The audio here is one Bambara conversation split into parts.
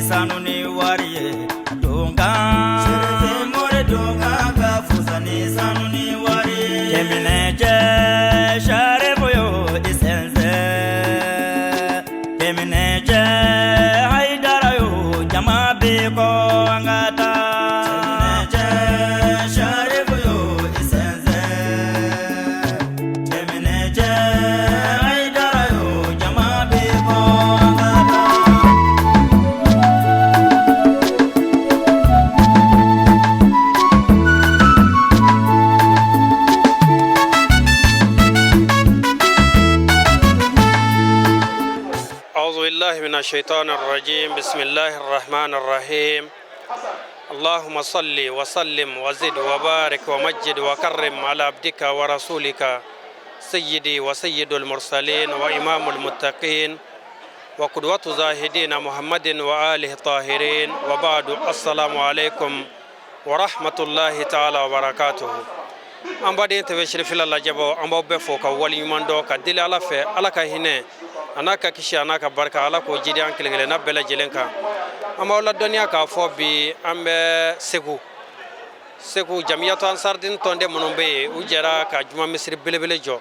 sanu ni wari ye. Donkan Serifin mori donkan ka fusa ni sanu ni wari ye. Cɛminɛcɛ Sharifu yo i sɛnsɛn. Cɛminɛcɛ Hayidara yo jama bɛ kɔ an ka taa. Cɛminɛcɛ Sharifu yo i sɛnsɛn. Cɛminɛcɛ Hayidara yo jama bɛ kɔ an ka taa. أعوذ بالله من الشيطان الرجيم. بسم الله الرحمن الرحيم. اللهم صل وسلم وزد وبارك ومجد وكرم على عبدك ورسولك سيدي وسيد المرسلين وإمام المتقين وقدوة زاهدين محمد وآله الطاهرين، وبعد، السلام عليكم ورحمة الله تعالى وبركاته. An baden TV Sherifila lajɛbɔ, an b'aw bɛɛ fo ka waleɲuman dɔn ka deli Ala fɛ, Ala ka hinɛ a n'a ka kisi a n'a ka barika, Ala k'o jidi an kelen kelenna bɛɛ lajɛlen kan. An b'aw ladɔnniya k'a fɔ bi an bɛ Segu, Segu Jamiyatu Ansardin tɔnden minnu bɛ yen, u jɛra ka juma misiri belebele jɔ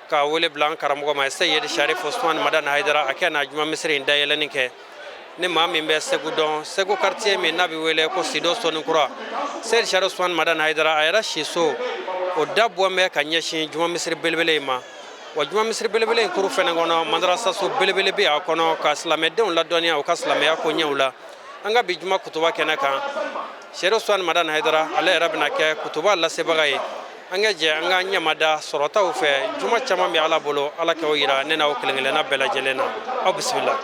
ka wele bila an karamɔgɔ ma, Seyidi Sharif Usman Madani Hayidara, a kɛ na juma misiri in dayɛlɛnni kɛ. Ni maa min bɛ Segu dɔn, Segu quartier min n'a bɛ wele ko Sido Soninkura, Seyidi Sharif Usman Madani Hayidara a yɛrɛ siso o dabɔ bɛ ka ɲɛsin juma misiri belebele in ma. Wa juma misiri belebele in kuru fɛnɛ kɔnɔ, madrasaso belebele bɛ a kɔnɔ ka silamɛdenw ladɔnniya u ka silamɛya koɲɛw la. An ka bi juma kutuba kɛnɛ kan, Sherif Usman Madani Hayidara ale yɛrɛ bɛna kɛ kutuba lasebaga ye. An ka jɛ an ka ɲamada sɔrɔtaw fɛ. Juma caman bɛ Ala bolo, Ala k'o yira ne n'aw kelen kelenna bɛɛ lajɛlen na. Aw bisimila.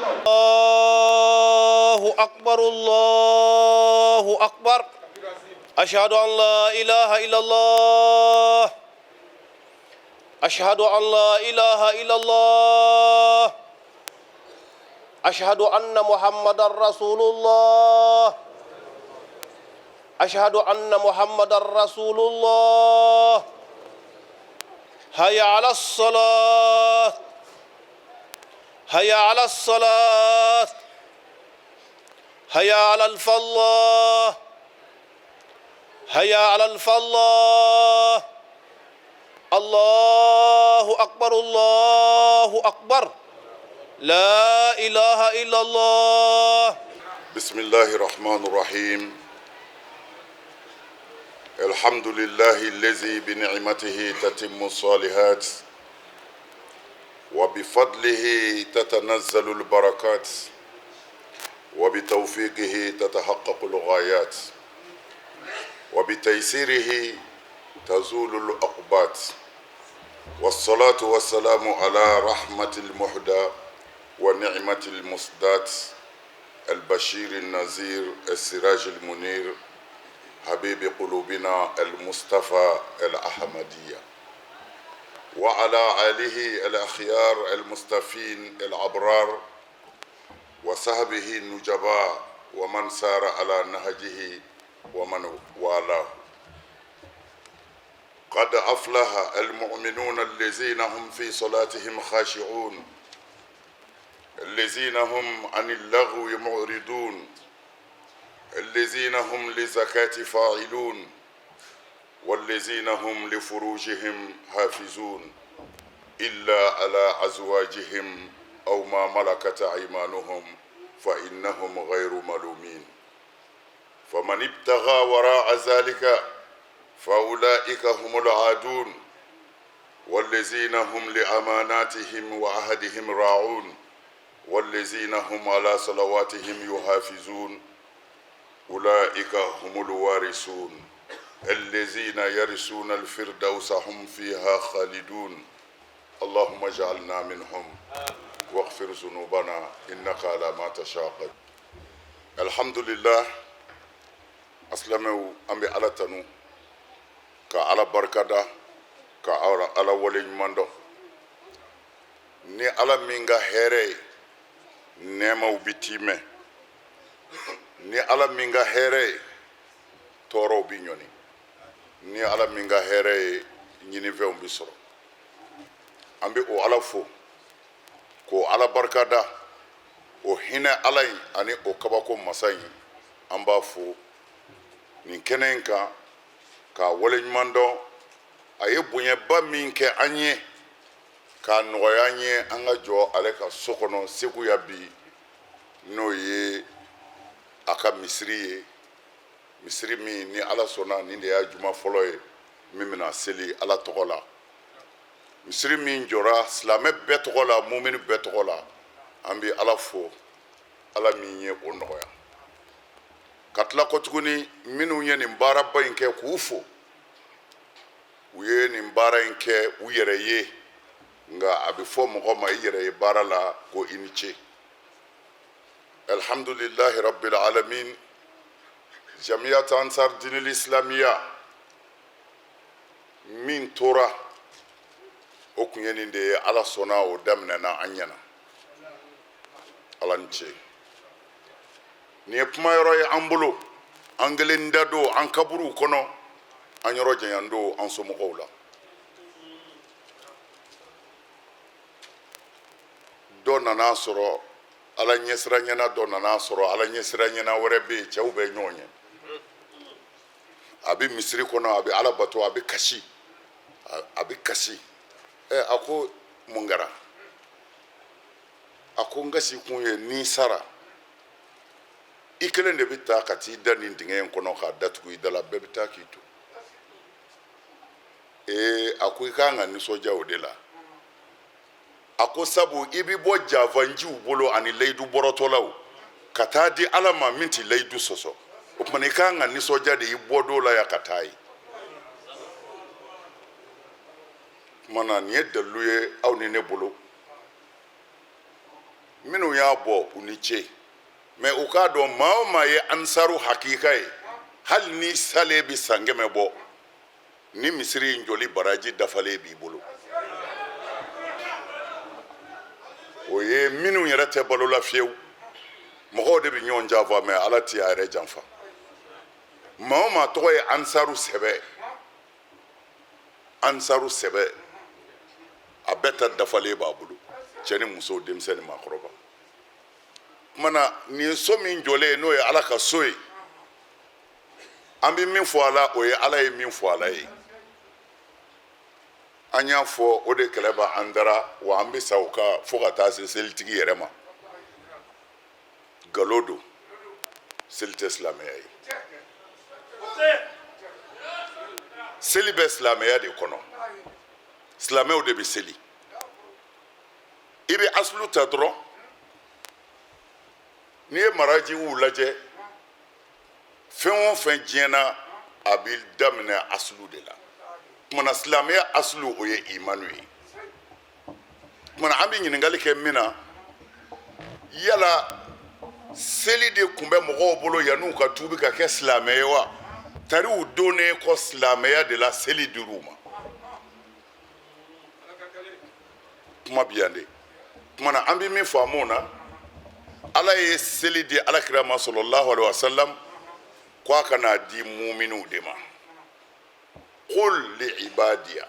الله أكبر، الله أكبر، أشهد أن لا إله إلا الله، أشهد أن لا إله إلا الله، أشهد أن محمد رسول الله، أشهد أن محمد رسول الله. هيا على الصلاة، هيا على الصلاة، هيا على الفلاح، هيا على الفلاح. الله أكبر، الله أكبر، لا إله إلا الله. بسم الله الرحمن الرحيم. الحمد لله الذي بنعمته تتم الصالحات وبفضله تتنزل البركات وبتوفيقه تتحقق الغايات وبتيسيره تزول العقبات، والصلاة والسلام على رحمة المهدى ونعمة المسدات، البشير النذير، السراج المنير، حبيب قلوبنا المصطفى الأحمدية، وعلى آله الأخيار المصطفين الأبرار وصحبه النجباء ومن سار على نهجه ومن والاه. قد أفلح المؤمنون الذين هم في صلاتهم خاشعون، الذين هم عن اللغو معرضون، الذين هم للزكاة فاعلون، والذين هم لفروجهم حافظون، إلا على أزواجهم أو ما ملكت أيمانهم فإنهم غير ملومين، فمن ابتغى وراء ذلك فأولئك هم العادون. والذين هم لأماناتهم وعهدهم راعون، والذين هم على صلواتهم يحافظون، أولئك هم الوارثون الذين يرثون الفردوس هم فيها خالدون. اللهم اجعلنا منهم واغفر ذنوبنا إنك على ما تشاء قدير. الحمد لله. Asilamɛw, an bɛ Ala tanu ka Ala barikada ka Ala wale ɲuman dɔn. Ni Ala min ka hɛrɛ ye, nɛɛmaw bi tiimɛ. Ni Ala min ka hɛrɛ ye, tɔɔrɔw bi ɲɔni. Ni Ala min ka hɛrɛ ye, ɲinifɛnw bi sɔrɔ. An bɛ o Ala fo k'o Ala barikada. O hinɛ Ala in ani o kabako masa in, an b'a fo nin kɛnɛ in kan k'a waleɲuman dɔn a ye bonyaba min kɛ an ye k'a nɔgɔya an ye an ka jɔ ale ka so kɔnɔ Segu yan bi, n'o ye a ka misiri ye, misiri min ni Ala sɔnna nin de y'a juma fɔlɔ ye min bɛna seli Ala tɔgɔ la, misiri min jɔra silamɛ bɛɛ tɔgɔ la, mumini bɛɛ tɔgɔ la. An bɛ Ala fo, Ala min ye o nɔgɔya. Ka tila kɔ tuguni, minnu ye nin baaraba in kɛ, k'u fo. U ye nin baara in kɛ u yɛrɛ ye, nka a bɛ fɔ mɔgɔ ma i yɛrɛ ye baara la ko i ni ce. Alhamdulillahi rabbil alamin. Jamiyat Ansar Dinil Islamiya min tora, o kun ye nin de ye. Ala sɔnna, o daminɛna an ɲɛna. Ala ni ce. Nin ye kuma yɔrɔ ye an bolo, an kelen da don an kaburuw kɔnɔ, an yɔrɔ janya don an somɔgɔw la. Dɔ nana sɔrɔ Ala ɲɛsiranɲɛna, dɔ nana sɔrɔ Ala ɲɛsiranɲɛna wɛrɛ bɛ yen. Cɛw bɛ ɲɔgɔn ye, a bɛ misiri kɔnɔ, a bɛ Ala bato, a bɛ kasi, a bɛ kasi. Ɛ, a ko mun kɛra? A ko n kasi kun ye, n'i sara, i kelen de bɛ taa ka t'i da nin dingɛ in kɔnɔ k'a datugu i da la, bɛɛ bɛ taa k'i to. Ee, a ko i ka kan ka nisɔndiya o de la. A ko sabu i bɛ bɔ janfanjiw bolo ani layidu bɔrɔtɔlaw ka taa di Ala ma min tɛ layidu sɔsɔ. O tuma i ka kan ka nisɔndiya de i bɔ don la yan ka taa yen. Tuma na nin ye dalilu ye aw ni ne bolo. Minnu y'a bɔ, u ni ce, mɛ u k'a dɔn, maa o maa ye ansaru hakika ye, hali ni salen bɛ san 100 bɔ, ni misiri in jɔli baraji dafalen b'i bolo. O ye minnu yɛrɛ tɛ balo la fiyewu. Mɔgɔw de bɛ ɲɔgɔn janfa, mɛ Ala tɛ a yɛrɛ janfa. Maa o maa tɔgɔ ye ansaru sɛbɛ, ansaru sɛbɛ, a bɛɛ ta dafalen b'a bolo, cɛ ni muso, denmisɛn ni maakɔrɔba. Tuma na nin ye so min jɔlen ye, n'o ye Ala ka so ye, an bɛ min fɔ a la, o ye Ala ye min fɔ a la ye. An y'a fɔ, o de kɛlɛ b'an dara, wa an bɛ sa o kan fo ka taa se selitigi yɛrɛ ma. Nkalon don, seli tɛ silamɛya ye. Seli bɛ silamɛya de kɔnɔ, silamɛw de bɛ seli. I bɛ asulu ta dɔrɔn, n'i ye marajiw lajɛ, fɛn o fɛn diɲɛ na, a bɛ daminɛ asulu de la. Tuma na silamɛya asulu, o ye imanu ye. Tuma na an bɛ ɲininkali kɛ min na, yala seli de tun bɛ mɔgɔw bolo yann'u ka tuubi ka kɛ silamɛ ye wa? Tari u donnen kɔ silamɛya de la, seli dir'u ma. Kuma bi yan de. Tuma na an bɛ min faamu o na, Ala ye seli di alakira ma sɔlɔlahu alaihi wa sallam ko a ka n'a di muminiw de ma. Qul li ibadiya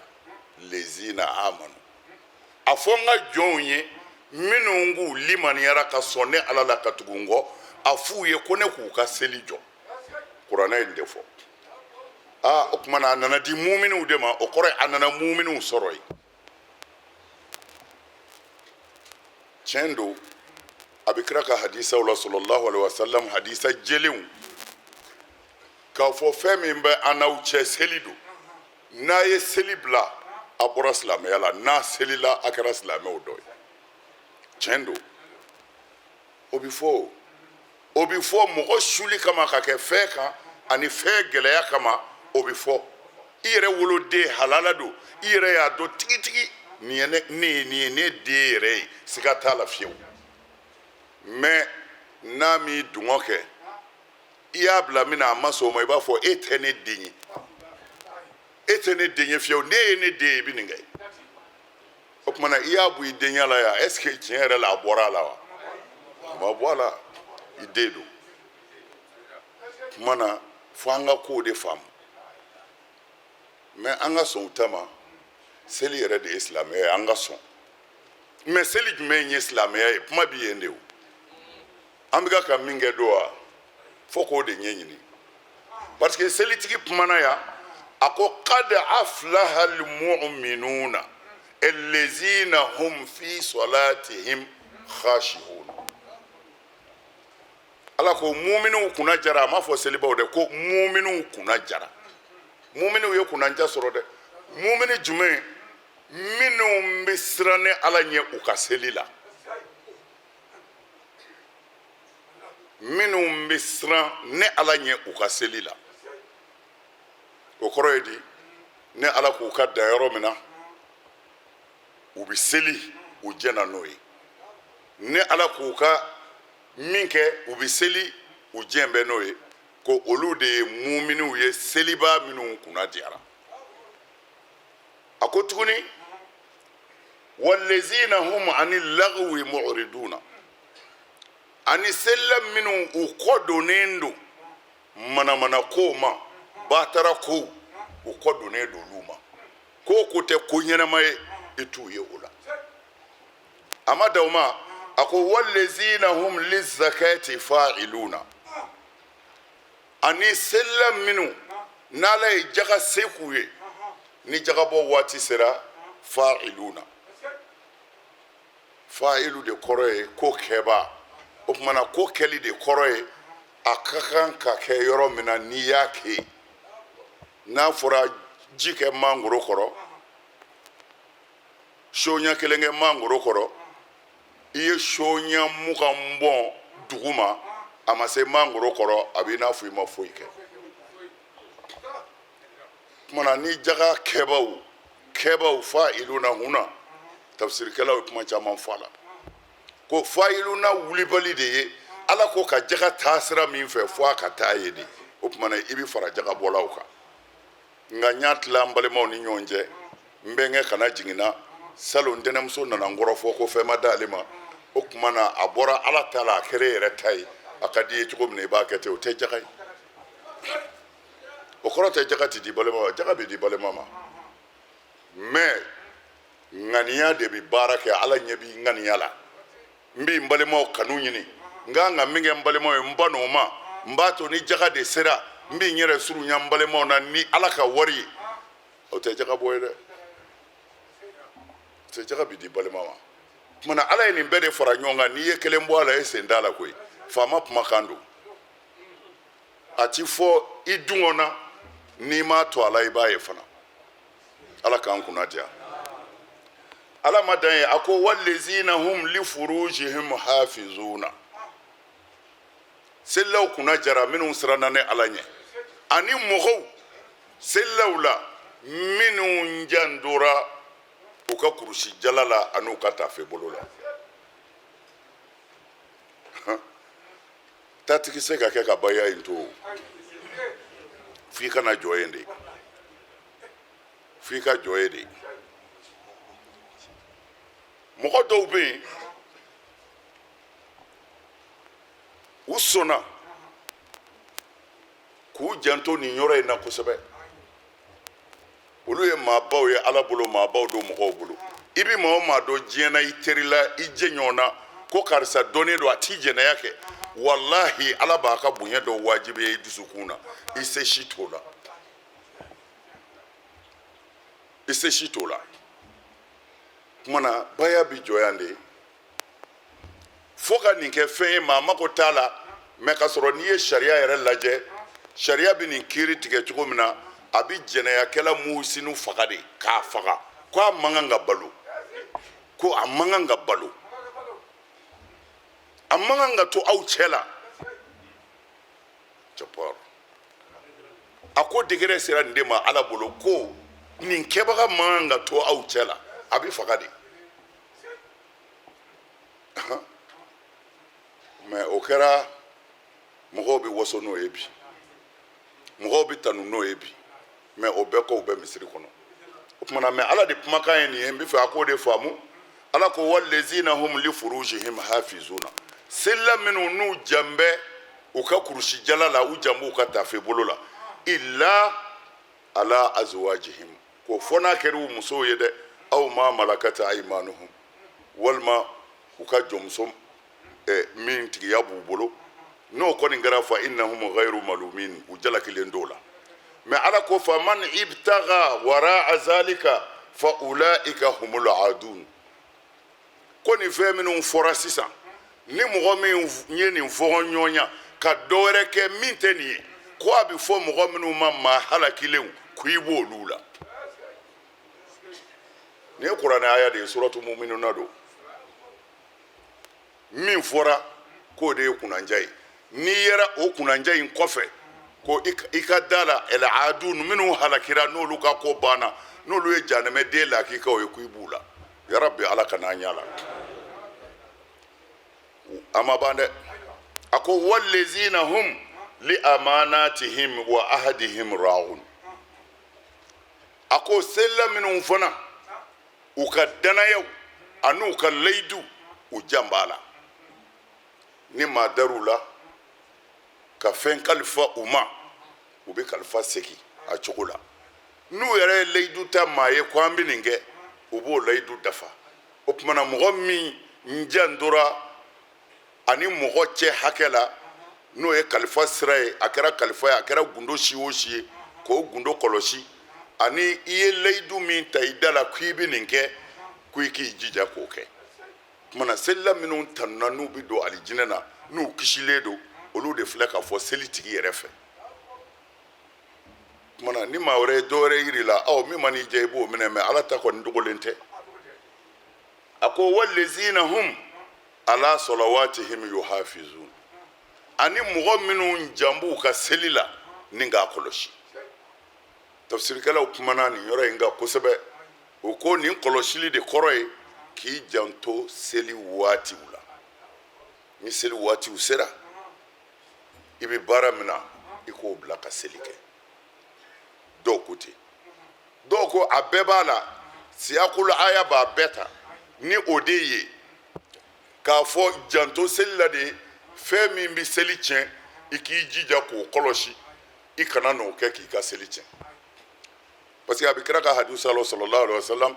lezina amanu, a fɔ n ka jɔnw ye minnu k'u limaniyara ka sɔn ne Ala la ka tugu n kɔ, a f'u ye ko ne k'u ka seli jɔ. Kuranɛ ye nin de fɔ. Aa, o tuma na a nana di muminiw de ma, o kɔrɔ ye a nana muminiw sɔrɔ yen. Tiɲɛ don, a bɛ kira ka hadisaw la sɔlɔlahu alaihi wa sallam, hadisa jɛlenw, k'a fɔ fɛn min bɛ an n'aw cɛ, seli don. N'a ye seli bila, a bɔra silamɛya la. N'a selila, a kɛra silamɛw dɔ ye. Tiɲɛ don, o bɛ fɔ, o bɛ fɔ mɔgɔ suli kama ka kɛ fɛn kan ani fɛn gɛlɛya kama, o bɛ fɔ. I yɛrɛ woloden halala don, i yɛrɛ y'a dɔn tigitigi, nin ye ne ye, nin ye ne den yɛrɛ ye, siga t'a la fiyewu. Mɛ n'a m'i dungɔ kɛ, i y'a bila min na, a ma sɔn o ma, i b'a fɔ e tɛ ne den ye, e tɛ ne den ye fiyewu. Ne ye ne den ye, i bɛ nin kɛ. O tuma na i y'a bɔ i denya la yan, est ce que tiɲɛ yɛrɛ la a bɔra a la wa? A ma bɔ a la, i den don. Tuma na fo an ka kow de faamu, mɛ an ka sɔn u ta ma. Seli yɛrɛ de ye silamɛya ye, an ka sɔn. Mɛ seli jumɛn ye silamɛya ye? Kuma bi yen de. O An bɛ ka min kɛ don wa, fo k'o de ɲɛɲini, parce que selitigi kumana yan, a ko kad aflaha almu'minuna allazina hum fi salatihim khashi'un. Ala ko muminiw kunna jara. A m'a fɔ selibaw dɛ, ko muminiw kunna jara. Muminiw ye kunnanja sɔrɔ dɛ. Mumini jumɛn? Minnu bɛ siran ne Ala ɲɛ u ka seli la, minnu bɛ siran ne Ala ɲɛ u ka seli la. O kɔrɔ ye di? Ne Ala k'u ka dan yɔrɔ min na, u bɛ seli, u jɛnna n'o ye. Ne Ala k'u ka min kɛ, u bɛ seli, u jɛn bɛ n'o ye. Ko olu de ye muminiw ye, selibaa minnu kunna diyara. A ko tuguni wallazina hum ani lagwi mu'riduna, ani selila minnu u kɔ donnen don manamana kow ma, batara kow, u kɔ donnen don olu ma. Ko o ko tɛ ko ɲɛnama ye, i t'u ye o la. A ma dan o ma, a ko wallazina hum lizakati fa'iluna, ani selila minnu n'Ala ye jaga se k'u ye, ni jagabɔ waati sera, fa'iluna. Fa'ilu de kɔrɔ ye ko kɛba. O tuma na ko kɛli de kɔrɔ ye a ka kan ka kɛ yɔrɔ min na n'i y'a kɛ. N'a fɔra ji kɛ mangoro kɔrɔ, soɲɛ kelen kɛ mangoro kɔrɔ, i ye soɲɛ 20 bɔn dugu ma, a ma se mangoro kɔrɔ, a b'i n'a fɔ i ma foyi kɛ. Tuma na ni jaga kɛbaw fa'iluna huna, tafsirikɛlaw ye kuma caman fɔ a la, ko fa'iluna wulibali de ye Ala ko ka jaga taasira min fɛ fo a ka taa ye de. O tuma na i bɛ fara jagabɔlaw kan. Nka n y'a tila n balimaw ni ɲɔgɔn cɛ, n bɛnkɛ kana jiginna salon, ntɛnɛmuso nana n kɔrɔfɔ ko fɛn ma d'ale ma. O tuma na a bɔra Ala ta la, a kɛra e yɛrɛ ta ye, a ka di i ye cogo min na i b'a kɛ ten. O tɛ jaga ye. O kɔrɔ tɛ jaga tɛ di balima ma, jaga bɛ di balima ma, mais ŋaniya de bɛ baara kɛ. Ala ɲɛ b'i ŋaniya la. N bɛ n balimaw kanu ɲini, n kan ka min kɛ n balimaw ye, n ba n'o ma, n b'a to ni jaga de sera, n bɛ n yɛrɛ surunya n balimaw na ni Ala ka wari ye. O tɛ jaga bɔ ye dɛ, o tɛ. Jaga bɛ di balima ma. Tuma na Ala ye nin bɛɛ de fara ɲɔgɔn kan. N'i ye kelen bɔ a la, e sen t'a la koyi. Faama kumakan don, a ti fɔ i dungɔ na, n'i m'a to a la, i b'a ye fana. Ala k'an kunna diya. Ala ma dan ye, a ko wallazina hum li furujihim hafizuna, selilaw kunna jara minnu siranna ne Ala ɲɛ, ani mɔgɔw selilaw la minnu jantora u ka kurusi jala la an'u ka tafe bolo la. Tatigi se ka kɛ ka baya in to, f'i ka na jɔ yen de, f'i ka jɔ yen de. Mɔgɔ dɔw bɛ yen, u sɔnna k'u janto nin yɔrɔ in na kosɛbɛ. Olu ye maabaw ye Ala bolo, maabaw don mɔgɔw bolo. I bɛ maa o maa dɔn diɲɛ na, i teri la, i jɛɲɔgɔn na, ko karisa dɔnnen don, a t'i jɛnɛya kɛ, walahi Ala b'a ka bonya dɔ wajibiya i dusukun na. I se si t'o la, i se si t'o la. Kuma na baya bi jɔ yan de, fo ka nin kɛ fɛn ye maa mako t'a la. Mɛ k'a sɔrɔ n'i ye sariya yɛrɛ lajɛ, sariya bɛ nin kiiri tigɛ cogo min na, a bɛ jɛnɛyakɛla muhusinu faga de, k'a faga, ko a man kan ka balo, ko a man kan ka balo, a man kan ka to aw cɛ la. Cɛpɔr a ko degré sera nin de ma Ala bolo, ko nin kɛbaga man kan ka to aw cɛ la, a bɛ faga de. Mɛ o kɛra, mɔgɔw bɛ waso n'o ye bi, mɔgɔw bɛ tanu n'o ye bi, mɛ o bɛɛ kow bɛ misiri kɔnɔ. O tuma na, mɛ Ala de kumakan ye nin ye, n bɛ fɛ a k'o de faamu. Ala ko wallazina hum li furujihim hafizuna, selila minnu n'u jan bɛ u ka kurusi jala la, u jan b'u ka tafe bolo la, illa ala azwajihim, ko fo n'a kɛra u musow ye dɛ, aw ma malakata aymanuhum, walima u ka jɔnmuso. Min tigiya b'u bolo, n'o kɔni kɛra, fa innahum ghayru malumin, u jalakilen t'o la. Mɛ Ala ko fa man ibtaga waraa zalika fa ulaika humul adun. Ko nin fɛn minnu fɔra sisan, ni mɔgɔ min ye nin fɔɲɔgɔnya ka dɔ wɛrɛ kɛ min tɛ nin ye, ko a bɛ fɔ mɔgɔ minnu ma maa halakilenw, ko i b'olu la. Nin ye kuranɛ aya de ye, suratu muminuna don. Min fɔra k'o de ye kunnanja ye, n'i yera o kunnanja in kɔfɛ, ko i ka da la, el adun, minnu halakira, n'olu ka ko banna, n'olu ye janɛmɛden lakikaw ye, ko i b'u la. Yarabi, Ala ka n'an ɲɛ la. A ma ban dɛ. A ko wallezina hum li amanatihim wa ahadihim ra'un. A ko selila minnu fana, u ka danayaw an'u ka layidu, u jan b'a la. Ni maa dar'u la ka fɛn kalifa u ma, u bɛ kalifa segin a cogo la. N'u yɛrɛ ye layidu ta maa ye ko an bɛ nin kɛ, u b'o layidu dafa. O tuma na, mɔgɔ min jantora ani mɔgɔ cɛ hakɛ la, n'o ye kalifa sira ye, a kɛra kalifa ye, a kɛra gundo si o si ye, k'o gundo kɔlɔsi, ani i ye layidu min ta i da la k'i bɛ nin kɛ, ko i k'i jija k'o kɛ. Tuma na, selila minnu tanuna, n'u bɛ don alijinɛ na, n'u kisilen don, olu de filɛ ka fɔ selitigi yɛrɛ fɛ. Tuma na, ni maa wɛrɛ ye dɔ wɛrɛ yir'i la, aw min man'i diya, i b'o minɛ, mɛ Ala ta kɔni dogolen tɛ. A ko wallezina hum ala salawatihim yuhafizun, ani mɔgɔ minnu jan b'u ka seli la ni k'a kɔlɔsi. Tafsirikɛlaw kumana nin yɔrɔ in kan kosɛbɛ. U ko nin kɔlɔsili de kɔrɔ ye k'i janto seli waatiw la. Ni seli waatiw sera, i bɛ baara min na, i k'o bila ka seli kɛ. Dɔw ko ten, dɔw ko a bɛɛ b'a la, siyakulu aya b'a bɛɛ ta. Ni o de ye k'a fɔ janto seli la de, fɛn min bɛ seli tiɲɛ, i k'i jija k'o kɔlɔsi, i kana n'o kɛ k'i ka seli tiɲɛ. Parce que a bɛ kira ka hadisa la, sallallahu alaihi wasallam,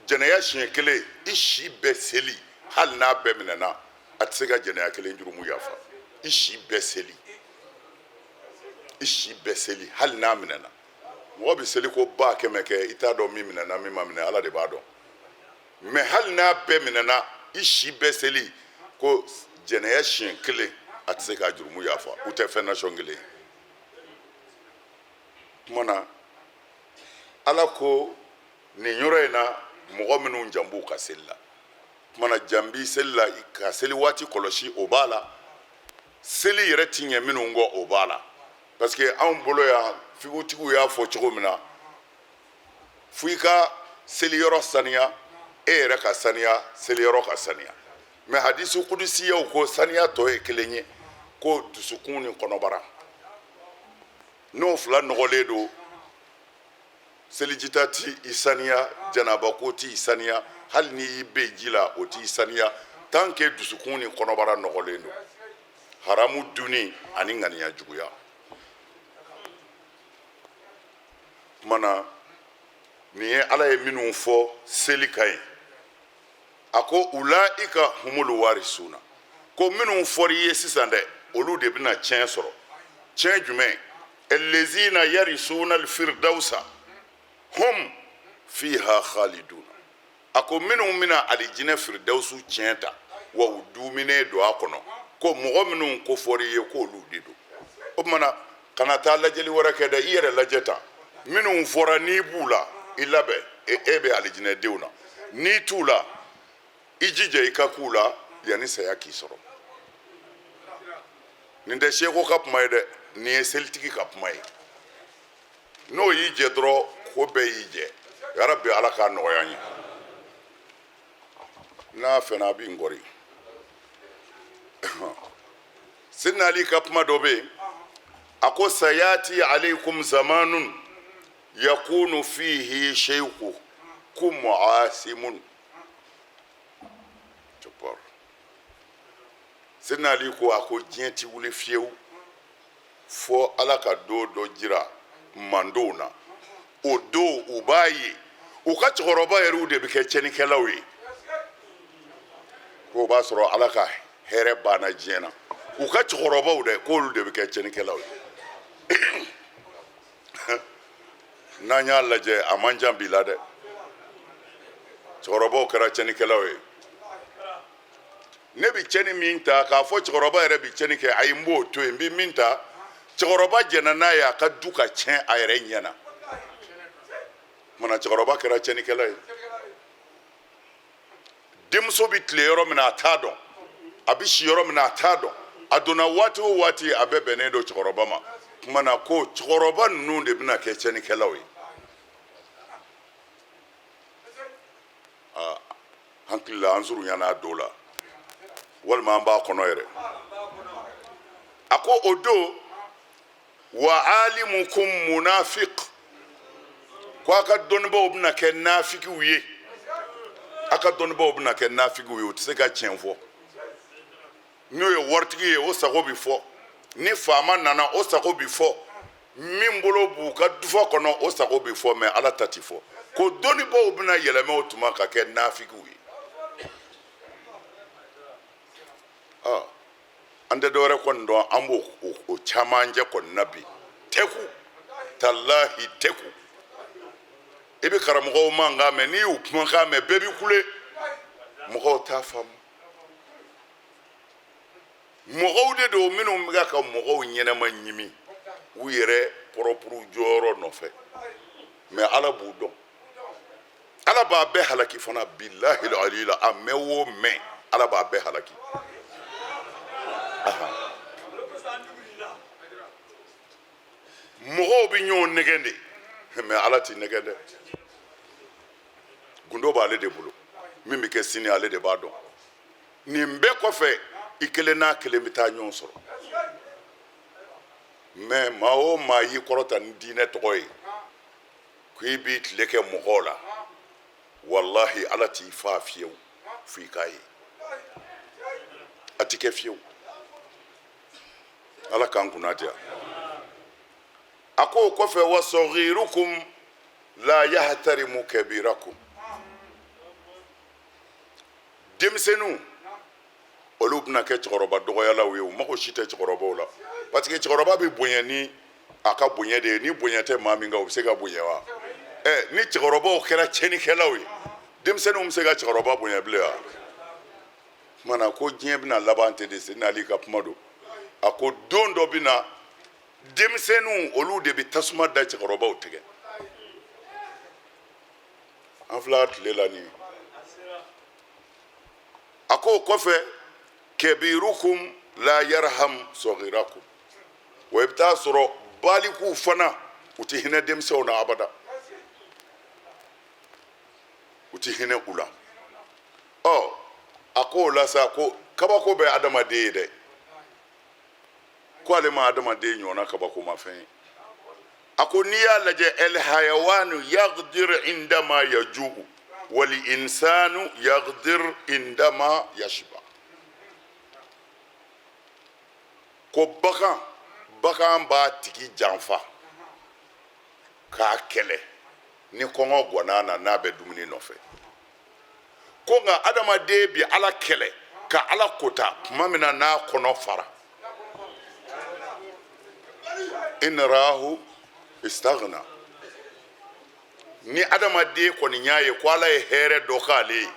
jɛnɛya siɲɛ kelen, i si bɛɛ seli, hali n'a bɛɛ minɛna, a tɛ se ka jɛnɛya kelen jurumu yafa. I si bɛɛ seli, i si bɛɛ seli, hali n'a minɛna. Mɔgɔ bɛ seli ko 100 000 kɛ, i t'a dɔn min minɛna, min ma minɛ, Ala de b'a dɔn. Mɛ hali n'a bɛɛ minɛna, i si bɛɛ seli, ko jɛnɛya siɲɛ kelen, a tɛ se k'a jurumu yafa. U tɛ fɛn nasɔn kelen ye. Tuma na, Ala ko nin yɔrɔ in na, mɔgɔ minnu jan b'u ka seli la. Tuma na, jan b'i seli la, ka seli waati kɔlɔsi, o b'a la. Seli yɛrɛ ti ɲɛ minnu kɔ, o b'a la. Parce que anw bolo yan, figutigiw y'a fɔ cogo min na, fo i ka seliyɔrɔ saniya, e yɛrɛ ka saniya, seliyɔrɔ ka saniya. Mɛ hadisi kudusiyaw ko saniya tɔ ye kelen ye, ko dusukun ni kɔnɔbara, n'o fila nɔgɔlen don, selijita ti i saniya, janabako ti i saniya, hali n'i y'i ben ji la, o ti i saniya, tant que dusukun ni kɔnɔbara nɔgɔlen don, haramu dunni ani ŋaniya juguya. Tuma na, nin ye Ala ye minnu fɔ seli ka ɲi. A ko ulaika humul warisuna, ko minnu fɔra i ye sisan dɛ, olu de bɛna tiɲɛ sɔrɔ. Tiɲɛ jumɛn? Allazina yarisuna alfirdausa hum fiha khaliduna. A ko minnu bɛna alijinɛ firidawusu tiɲɛ ta, wa u duminen don a kɔnɔ, ko mɔgɔ minnu ko fɔra i ye, k'olu de don. O tuma na, kana taa lajɛli wɛrɛ kɛ dɛ, i yɛrɛ lajɛ tan. Minnu fɔra, n'i b'u la, i labɛn, e bɛ alijinɛdenw na. N'i t'u la, i jija i ka k'u la yanni saya k'i sɔrɔ. Nin tɛ seko ka kuma ye dɛ, nin ye selitigi ka kuma ye. N'o y'i jɛ dɔrɔn, ko bɛɛ y'i jɛ. Yarabi, Ala k'a nɔgɔya an ye. N'a fɛnɛ a bɛ n kɔri. Sidina Ali ka kuma dɔ bɛ yen, a ko sayati alaykum zamanun yakunu fihi sheikhukum asimun. Sidina Ali ko, a ko diɲɛ ti wuli fiyewu fo Ala ka don dɔ jira mandenw na. O don, u b'a ye u ka cɛkɔrɔba yɛrɛw de bɛ kɛ tiɲɛnikɛlaw ye, k'o b'a sɔrɔ Ala ka Hɛrɛ banna diɲɛ na. U ka cɛkɔrɔbaw dɛ, k'olu de bɛ kɛ tiɲɛnikɛlaw ye. N'an y'a lajɛ, a man jan bi la dɛ, cɛkɔrɔbaw kɛra tiɲɛnikɛlaw ye. Ne bɛ tiɲɛni min ta k'a fɔ cɛkɔrɔba yɛrɛ bɛ tiɲɛni kɛ, ayi, n b'o to yen. N bɛ min ta, cɛkɔrɔba jɛnna n'a ye a ka du ka tiɲɛ a yɛrɛ ɲɛ na. Kumana, cɛkɔrɔba kɛra tiɲɛnikɛla ye. Denmuso bɛ tile yɔrɔ min na, a t'a dɔn. A bɛ si yɔrɔ min na, a t'a dɔn. A donna waati o waati, a bɛɛ bɛnnen don cɛkɔrɔba ma. Kumana, ko cɛkɔrɔba ninnu de bɛna kɛ tiɲɛnikɛlaw ye. Hakili la, an surunyana a don la, walima an b'a kɔnɔ yɛrɛ. A ko o don, wa alimukum munafiq, ko a ka dɔnnibaw bɛna kɛ nafigiw ye. A ka dɔnnibaw bɛna kɛ nafigiw ye, u tɛ se ka tiɲɛ fɔ. N'o ye waritigi ye, o sago bɛ fɔ. Ni faama nana, o sago bɛ fɔ. Min bolo b'u ka dufa kɔnɔ, o sago bɛ fɔ, mɛ Ala ta ti fɔ. Ko dɔnnibaw bɛna yɛlɛmɛ o tuma ka kɛ nafigiw ye. An tɛ dɔwɛrɛ kɔni dɔn, an b'o o camancɛ kɔni na bi. Tɛku talahi tɛku, i bɛ karamɔgɔw mankan mɛn, n'i y'u kumakan mɛn, bɛɛ bɛ kule. Mɔgɔw t'a faamu. Mɔgɔw de don minnu bɛ ka mɔgɔw ɲɛnama ɲimi u yɛrɛ pɔrɔpuru jɔyɔrɔ nɔfɛ, mɛ Ala b'u dɔn. Ala b'a bɛɛ halaki fana. Bilahi alila, a mɛn o mɛn, Ala b'a bɛɛ halaki. Mɔgɔw bɛ ɲɔgɔn nɛgɛn de, mɛ Ala t'i nɛgɛn dɛ. Gundo b'ale de bolo. Min bɛ kɛ sini, ale de b'a dɔn. Nin bɛɛ kɔfɛ, i kelen n'a kelen bɛ taa ɲɔgɔn sɔrɔ. Mɛ maa o maa y'i kɔrɔta ni diinɛ tɔgɔ ye ko i b'i tile kɛ mɔgɔw la, walahi, Ala t'i fa fiyewu f'i k'a ye. A ti kɛ fiyewu. Ala k'an kunna diya. A ko o kɔfɛ, wa sɔgirukum la yahtarimu kabirakum. Denmisɛnninw, olu bɛna kɛ cɛkɔrɔba dɔgɔyalaw ye. U mago si tɛ cɛkɔrɔbaw la, parce que cɛkɔrɔba bɛ bonya ni a ka bonya de ye. Ni bonya tɛ maa min kan, o bɛ se ka bonya wa? Ɛ, ni cɛkɔrɔbaw kɛra tiɲɛnikɛlaw ye, denmisɛnninw bɛ se ka cɛkɔrɔba bonya bilen wa? Tuma na, ko diɲɛ bɛna laban ten de. Seyidina Ali ka kuma don. A ko don dɔ bɛ na, denmisɛnninw, olu de bɛ tasuma da cɛkɔrɔbaw tigɛ. An filɛ a tile la nin ye. A ko o kɔfɛ, kabirukum la yarham sɔgirakum. Wa i bɛ taa sɔrɔ balikuw fana, u tɛ hinɛ denmisɛnw na abada, u tɛ hinɛ u la. Ɔ, a ko o la sa, ko kabako bɛ adamaden ye dɛ. Ko ale ma adamaden ɲɔgɔnna kabakomafɛn ye. A ko n'i y'a lajɛ, el hayawanu yagdir indama yaju'u wal insanu yagdir indama yashiba. Ko bagan b'a tigi janfa k'a kɛlɛ ni kɔngɔ gwanna na, n'a bɛ dumuni nɔfɛ. Ko nka adamaden bi Ala kɛlɛ ka Ala kota tuma min na n'a kɔnɔ fara. In rahu istaghna. Ni adamaden kɔni y'a ye ko Ala ye hɛrɛ dɔ k'ale ye,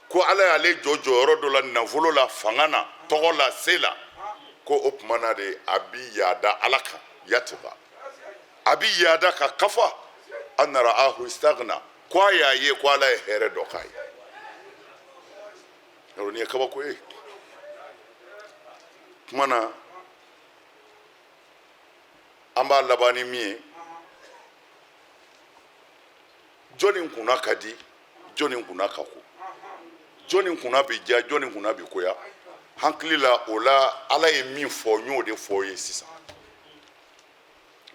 ko Ala y'ale jɔ jɔyɔrɔ dɔ la, nafolo la, fanga na, tɔgɔ la, se la, ko o tuma na de a bi yaada Ala kan. Yatiba, a bi yaada ka kafa. An ra'ahu istaghna, ko a y'a ye ko Ala ye hɛrɛ dɔ k'a ye. Yɔrɔ nin ye kabako ye. Tuma na, an b'a laban ni min ye, jɔnni kunna ka di, jɔnni kunna ka ko, jɔnni kunna bi diya, jɔnni kunna bi koya? Hakili la, o la, Ala ye min fɔ, n y'o de fɔ ye sisan.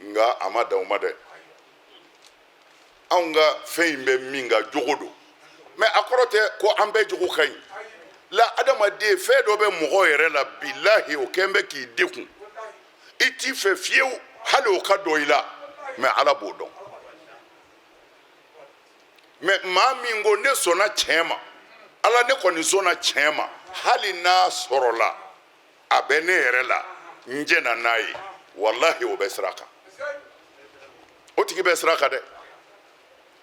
Nka a ma dan o ma dɛ. Anw ka fɛn in bɛ min kan, jogo don, mɛ a kɔrɔ tɛ ko an bɛɛ jogo ka ɲi la. Adamaden, fɛn dɔ bɛ mɔgɔ yɛrɛ la, bilahi, o kɛn bɛ k'i dekun, i t'i fɛ fiyewu hali o ka dɔn i la, mɛ Ala b'o dɔn. Mɛ maa min ko ne sɔnna tiɲɛ ma. Ala, ne kɔni sɔnna tiɲɛ ma, hali n'a sɔrɔla a bɛ ne yɛrɛ la, n jɛnna n'a ye. Walahi, o bɛ sira kan, o tigi bɛ sira kan dɛ.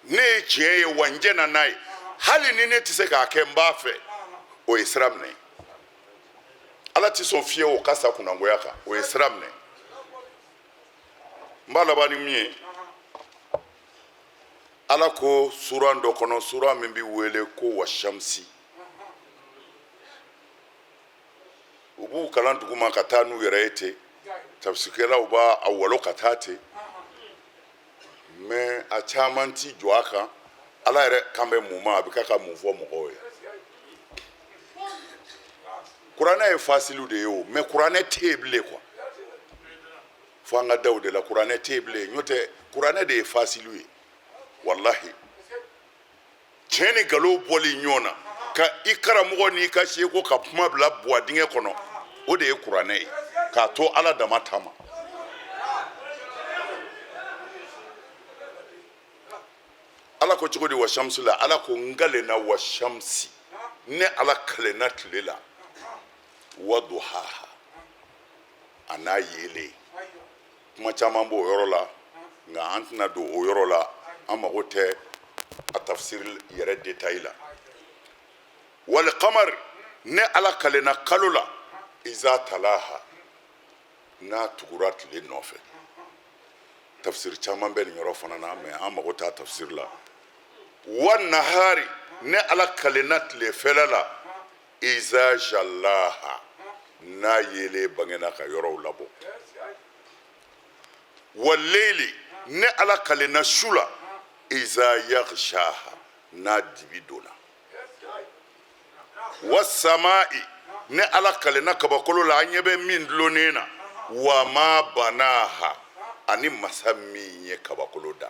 Ne ye tiɲɛ ye wa n jɛnna n'a ye, hali ni ne tɛ se k'a kɛ, n b'a fɛ. O ye sira minɛ. Ala tɛ sɔn fiyewu o ka sa kunnangoya kan. O ye sira minɛ. N b'a laban ni min ye, Ala ko suran dɔ kɔnɔ, suran min bɛ wele ko Washamsi, u b'u kalan duguma ka taa n'u yɛrɛ ye ten, tafsirikɛlaw b'a a walo ka taa ten, mais a caman ti jɔ a kan. Ala yɛrɛ kan bɛ mun ma? A bɛ ka mun fɔ mɔgɔw ye? Kuranɛ ye fasiliw de ye o, mais kuranɛ tɛ yen bilen quoi. Fo an ka da o de la, kuranɛ tɛ yen bilen. N'o tɛ, kuranɛ de ye fasiliw ye. Walahi, tiɲɛ ni nkalon bɔli ɲɔgɔn na, ka i karamɔgɔ n'i ka seko ka kuma bila buwa dingɛ kɔnɔ, o de ye kuranɛ ye, k'a to Ala dama ta ma. Ala ko cogo di washamsi la? Ala ko n kalenna washamsi, ne Ala kalenna tile la, wa duhaha, a n'a yeelen. Kuma caman b'o yɔrɔ la, nka an tɛna don o yɔrɔ la, an mago tɛ a tafsiri yɛrɛ détail la. Wal qamar, ne Ala kalenna kalo la, iza talaha, n'a tugura tile nɔfɛ. Tafsiri caman bɛ nin yɔrɔ fana na, mais an mago t'a tafsiri la. Wa nahari, ne Ala kalenna tile fɛla la, iza jallaha, n'a yeelen bangena ka yɔrɔw labɔ. Wa leili, ne Ala kalenna su la, iza yaghshaha, n'a dibi donna. Wa sama'i, ne Ala kalenna kabakolo la, an ɲɛ bɛ min dulonnen na, wa ma banaha, ani masa min ye kabakolo da.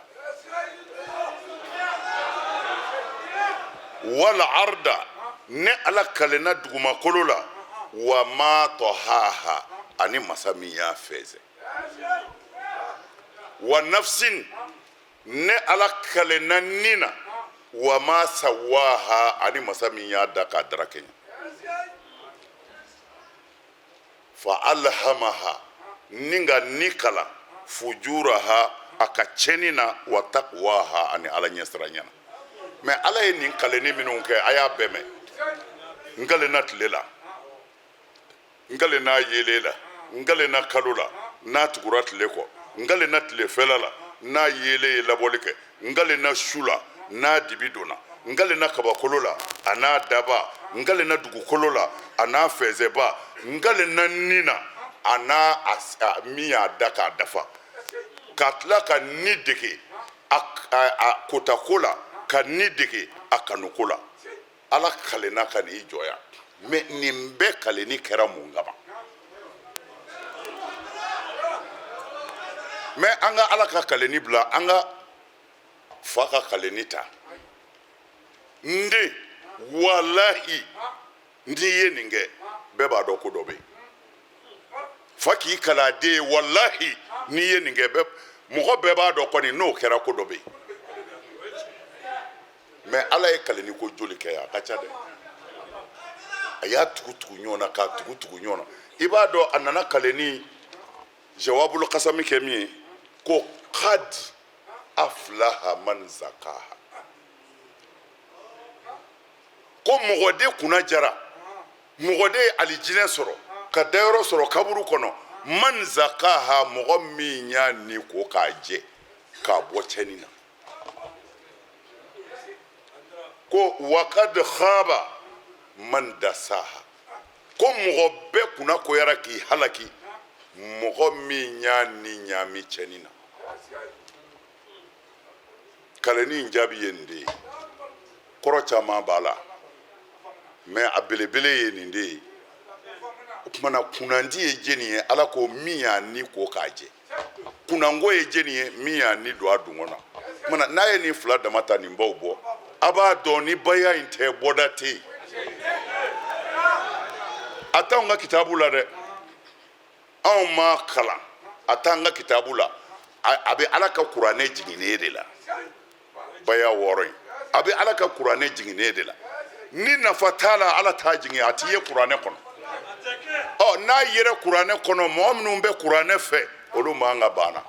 Wal arda, ne Ala kalenna dugumakolo la, wa ma tɔhaha, ani masa min y'a fɛnsɛ. Wa nafsin, ne Ala kalenna ni na, wa ma sawaha, ani masa min y'a da k'a darakɛɲɛ. Fa alhamaha, ni ka ni kalan, fujuraha, a ka tiɲɛni na, wa taqwaha, ani Ala ɲɛsiranɲɛ na. Mais Ala ye nin kalenni minnu kɛ, a y'a bɛɛ mɛn. N kalenna tile la, n kalenna yeelen la, n kalenna kalo la n'a tugura tile kɔ, n kalenna tile fɛla la n'a yeelen ye labɔli kɛ, n kalenna su la n'a dibi donna, n kalenna kabakolo la a n'a daba, n kalenna dugukolo la a n'a fɛnsɛba, n kalenna ni na a n'a min y'a da k'a dafa, ka tila ka ni dege a kotako la, ka ni dege a kanuko la. Ala kalenna ka n'i jɔ yan. Mais nin bɛɛ kalenni kɛra mun kama? Mais an ka Ala ka kalenni bila, an ka fa ka kalenni ta. N den, walahi n'i ye nin kɛ, bɛɛ b'a dɔn ko dɔ bɛ yen. Fa k'i kali a den ye, walahi n'i ye nin kɛ, mɔgɔ bɛɛ b'a dɔn kɔni n'o kɛra ko dɔ bɛ yen. Mais Ala ye kalenni ko joli kɛ yan? A ka ca dɛ. A y'a tugu tugu ɲɔgɔn na, k'a tugu tugu ɲɔgɔn na. I b'a dɔn a nana kalenni jawabulu kasami kɛ min ye, ko kad aflaha man zakaha, ko mɔgɔ de kunna jara, mɔgɔ de ye alijinɛ sɔrɔ ka dayɔrɔ sɔrɔ kaburu kɔnɔ, man zakaha, mɔgɔ min y'a ni ko k'a jɛ k'a bɔ cɛnni na. Ko wakad khaba man dasaha, ko mɔgɔ bɛɛ kunna koyara k'i halaki, mɔgɔ min y'a ni ɲaami cɛnni na. Kalenni in jaabi ye nin de ye. Kɔrɔ caman b'a la, mais a belebele ye nin de ye. O tuma na, kunnandi ye jɛni ye? Ala ko min y'a ni ko k'a jɛ. Kunnango ye jɛni ye? Min y'a ni don a dungɔ na. O tuma na, n'a ye nin fila dama ta, nin baw bɔ, a b'a dɔn ni baya in tɛ, bɔda tɛ yen. A t'anw ka kitabu la dɛ, anw m'a kalan, a t'an ka kitabu la. A bɛ Ala ka kuranɛ jiginnen de la. Baya wɔɔrɔ in, a bɛ Ala ka kuranɛ jiginnen de la. Ni nafa t'a la, Ala t'a jigin, a t'i ye kuranɛ kɔnɔ. Ɔ, n'a yera kuranɛ kɔnɔ, mɔgɔ minnu bɛ kuranɛ fɛ, olu man ka ban na.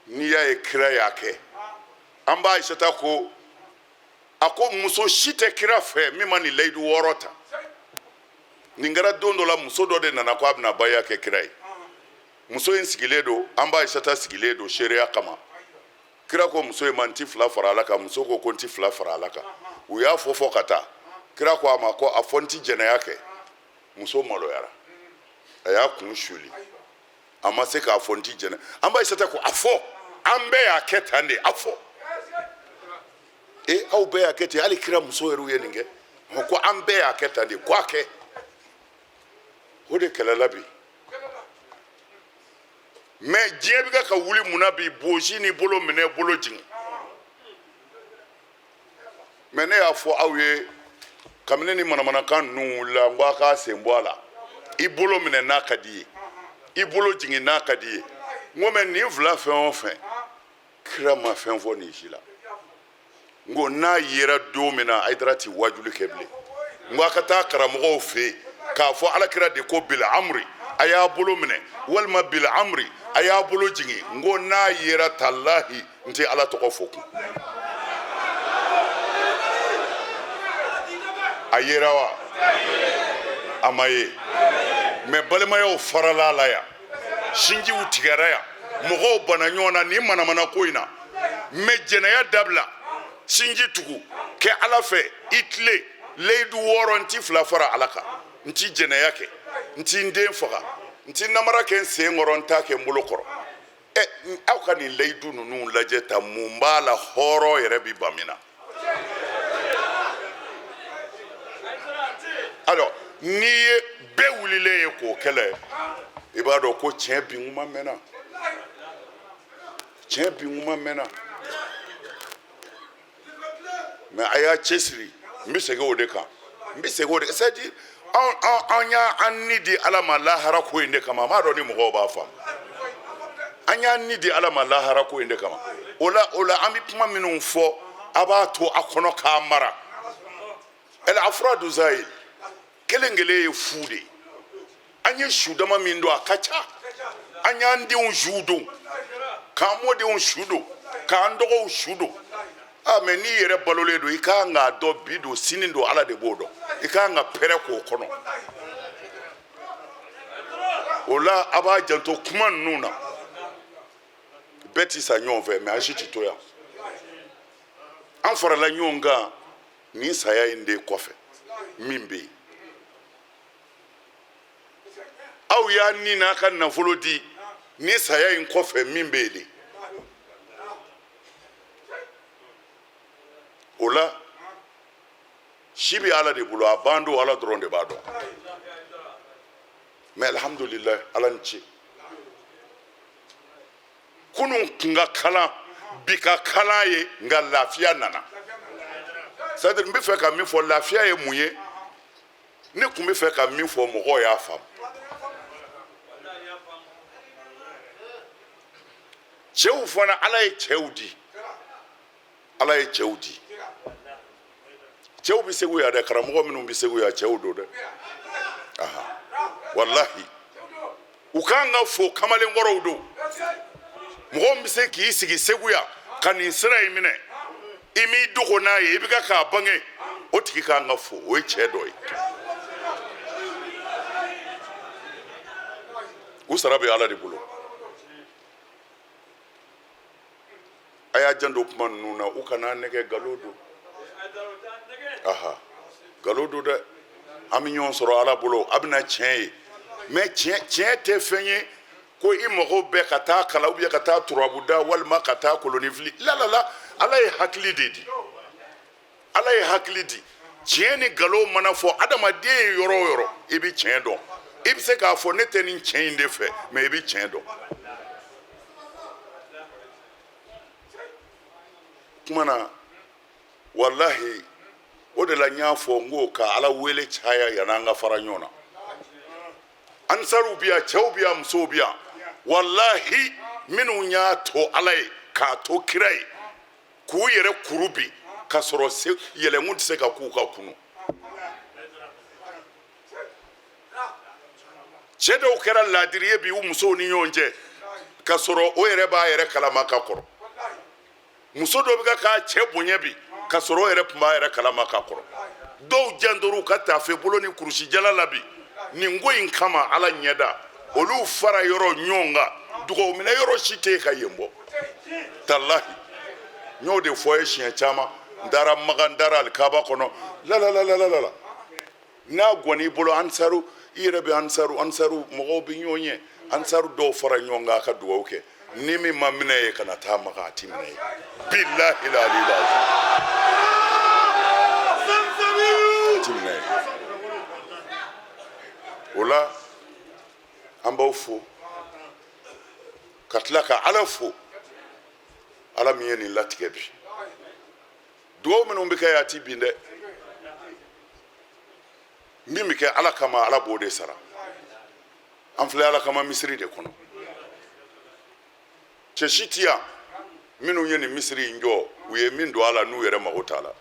N'i y'a ye kira y'a kɛ, an ba Ayisata ko, a ko muso si tɛ kira fɛ min ma nin layidu 6 ta. Nin kɛra don dɔ la, muso dɔ de nana ko a bɛna baya kɛ kira ye. Muso in sigilen don, an ba Ayisata sigilen don seereya kama. Kira ko muso in ma, n ti 2 fara Ala kan. Muso ko ko n ti 2 fara Ala kan. U y'a fɔ fɔ ka taa. Kira ko a ma ko a fɔ n ti jɛnɛya kɛ. Muso maloyara, a y'a kun suli, a ma se k'a fɔ n ti jɛnɛ. An ba Ayisata ko a fɔ, an bɛɛ y'a kɛ tan de, a fɔ. E, aw bɛɛ y'a kɛ ten, hali kira muso yɛrɛw ye nin kɛ. Ko an bɛɛ y'a kɛ tan de, ko a kɛ. O de kɛlɛla bi. Mais diɲɛ bɛ ka wuli mun na bi? Bosi ni bolo minɛ, bolo jigin. Mais ne y'a fɔ aw ye kabini ni manamanakan ninnu wulila, n ko a k'a sen bɔ a la. I bolo minɛ n'a ka di ye, i bolo jigin n'a ka di ye. N ko mais nin fila fɛn o fɛn, kira ma fɛn fɔ nin si la. N ko n'a yera don min na, Hayidara ti wajuli kɛ bilen. N ko a ka taa karamɔgɔw fɛ yen k'a fɔ alakira de ko bil amri, a y'a bolo minɛ, walima bil amri, a y'a bolo jigin. N ko n'a yera, talahi, n tɛ Ala tɔgɔ fɔ kun. A yera wa? A ma ye. Mais balimayaw farala a la yan, sinjiw tigɛra yan, mɔgɔw banna ɲɔgɔn na nin manamana ko in na. Mais jɛnɛya dabila, sinji tugu, kɛ Ala fɛ, i tile layidu 6, n ti 2 fara Ala kan, n ti jɛnɛya kɛ, n ti n den faga, n ti namara kɛ n sen kɔrɔ, n t'a kɛ n bolo kɔrɔ. Ɛ, aw ka nin layidu ninnu lajɛ ta, mun b'a la hɔrɔn yɛrɛ bi ban min na? Alors n'i ye bɛɛ wulilen ye k'o kɛlɛ, i b'a dɔn ko tiɲɛ bin kuma mɛnna, tiɲɛ bin kuma mɛnna. Mais a y'a cɛsiri, n bɛ segin o de kan, n bɛ segin o de kan. C'est à dire an y'an ni di Ala ma lahara ko in de kama. N m'a dɔn ni mɔgɔw b'a faamu. An y'an ni di Ala ma lahara ko in de kama. O la an bɛ kuma minnu fɔ, a b'a to a kɔnɔ k'a mara. El afradu zahir, kelen kelen ye fu de ye. An ye su dama min don, a ka ca. An y'an denw su don, k'an mɔdenw su don, k'an dɔgɔw su don. Mais n'i yɛrɛ balolen don, i ka kan k'a dɔn bi don, sini don, Ala de b'o dɔn. I ka kan ka pɛrɛ k'o kɔnɔ. O la a b'a janto kuma ninnu na. Bɛɛ ti sa ɲɔgɔn fɛ, mais an si ti to yan. An farala ɲɔgɔn kan nin saya in de kɔfɛ min bɛ yen. Aw y'a ni n'a ka nafolo di nin saya in kɔfɛ min bɛ yen de. O la si bɛ Ala de bolo, a ban don Ala dɔrɔn de b'a dɔn. Mais alhamdulilayi, Ala ni ce. Kunun kun ka kalan, bi ka kalan ye, nka lafiya nana. C'est à dire n bɛ fɛ ka min fɔ, lafiya ye mun ye? Ne kun bɛ fɛ ka min fɔ, mɔgɔw y'a faamu. Cɛw fana, Ala ye cɛw di, Ala ye cɛw di. Cɛw bɛ Segu yan dɛ, karamɔgɔ minnu bɛ Segu yan, cɛw don dɛ. Aha, walahi, u kan ka fo, kamalenkɔrɔw don. Mɔgɔ min bɛ se k'i sigi Segu yan ka nin sira in minɛ, i m'i dogo n'a ye, i bɛ ka k'a bange, o tigi kan ka fo, o ye cɛ dɔ ye. U sara bɛ Ala de bolo. A y'a janto kuma ninnu na, u kana nɛgɛ, nkalon don. Aha, nkalon don dɛ. An bɛ ɲɔgɔn sɔrɔ Ala bolo, a bɛna tiɲɛ ye. Mais tiɲɛ tɛ fɛn ye ko i mago bɛɛ ka taa kalan, ou bien ka taa turabu da, walima ka taa koloni fili. La la la, Ala ye hakili de di, Ala ye hakili di. Tiɲɛ ni nkalon mana fɔ adamaden ye yɔrɔ o yɔrɔ, i bɛ tiɲɛ dɔn. I bɛ se k'a fɔ ne tɛ nin tiɲɛ in de fɛ, mais i bɛ tiɲɛ dɔn. Kuma na, walahi, o de la n y'a fɔ n ko ka Ala wele caya yan'an ka fara ɲɔgɔn na. Ansariw bɛ yan, cɛw bɛ yan, musow bɛ yan. Walahi, minnu y'a to Ala ye k'a to kira ye, k'u K'u yɛrɛ kuru bi k'a sɔrɔ yɛlɛnkun tɛ se ka k'u kan kunu. Cɛ dɔw kɛra laadiri ye bi u musow ni ɲɔgɔn cɛ k'a sɔrɔ o yɛrɛ b'a yɛrɛ kalama ka kɔrɔ. Muso dɔ bɛ ka k'a cɛ bonya bi k'a sɔrɔ o yɛrɛ tun b'a yɛrɛ kalama ka kɔrɔ. Dɔw jantor'u ka taafe bolo ni kurusijala la bi nin ko in kama. Ala ɲɛda olu fara yɔrɔ ɲɔgɔn kan, dugawu minɛ yɔrɔ si tɛ yen ka yen bɔ. Talahi, n y'o de fɔ ye siɲɛ caman. N taara Makan, n taara alikaba kɔnɔ, la n'a gɔn'i bolo, ansaru, i yɛrɛ bɛ ansaru, ansaru mɔgɔw bɛ ɲɔgɔn ye, ansaru dɔw fara ɲɔgɔn kan a ka dugawu kɛ. Ni min ma minɛ ye kana taa Makan, a ti minɛ ye. Bilahi la alila, a ti minɛ ye. O la an b'aw fo ka tila ka Ala fo, Ala min ye nin latigɛ bi. Dugawu minnu bɛ kɛ yan, a ti bin dɛ. Min bɛ kɛ Ala kama, Ala b'o de sara. An filɛ Ala kama misiri de kɔnɔ. Cɛ si ti yan minnu ye nin misiri in jɔ, u ye min don a la n'u yɛrɛ mago t'a la.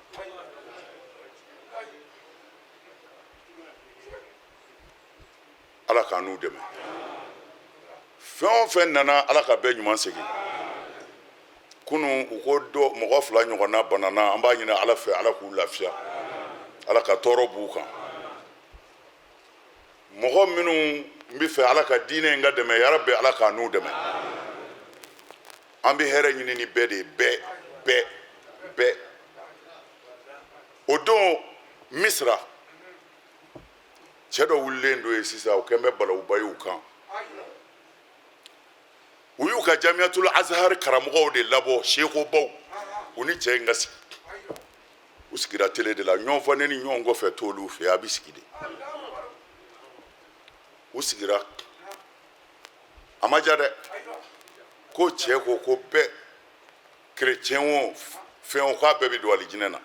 Ala k'an n'u dɛmɛ. Fɛn o fɛn nana, Ala ka bɛɛ ɲuman segin. Kunu u ko dɔ mɔgɔ fila ɲɔgɔnna banana. An b'a ɲini Ala fɛ, Ala k'u lafiya, Ala ka tɔɔrɔ b'u kan. Mɔgɔ minnu bɛ fɛ Ala ka diinɛ in ka dɛmɛ, yarabi Ala k'an n'u dɛmɛ. An bɛ hɛrɛ ɲini ni bɛɛ de ye, bɛɛ bɛɛ bɛɛ. O don Misira, cɛ dɔ wulilen don yen sisan, o kɛn bɛ balawuba ye u kan. U y'u ka Jamiyatul Azhar karamɔgɔw de labɔ, sekobaw, u ni cɛ in ka sigi. U sigira tele de la. Ɲɔgɔn fɔ ne ni ɲɔgɔn kɔfɛ t'olu fɛ, a bɛ sigi de. U sigira, a ma ja dɛ. Ko cɛ ko ko bɛɛ, kerecɛn o fɛn o, k'a bɛɛ bɛ don alijinɛ na.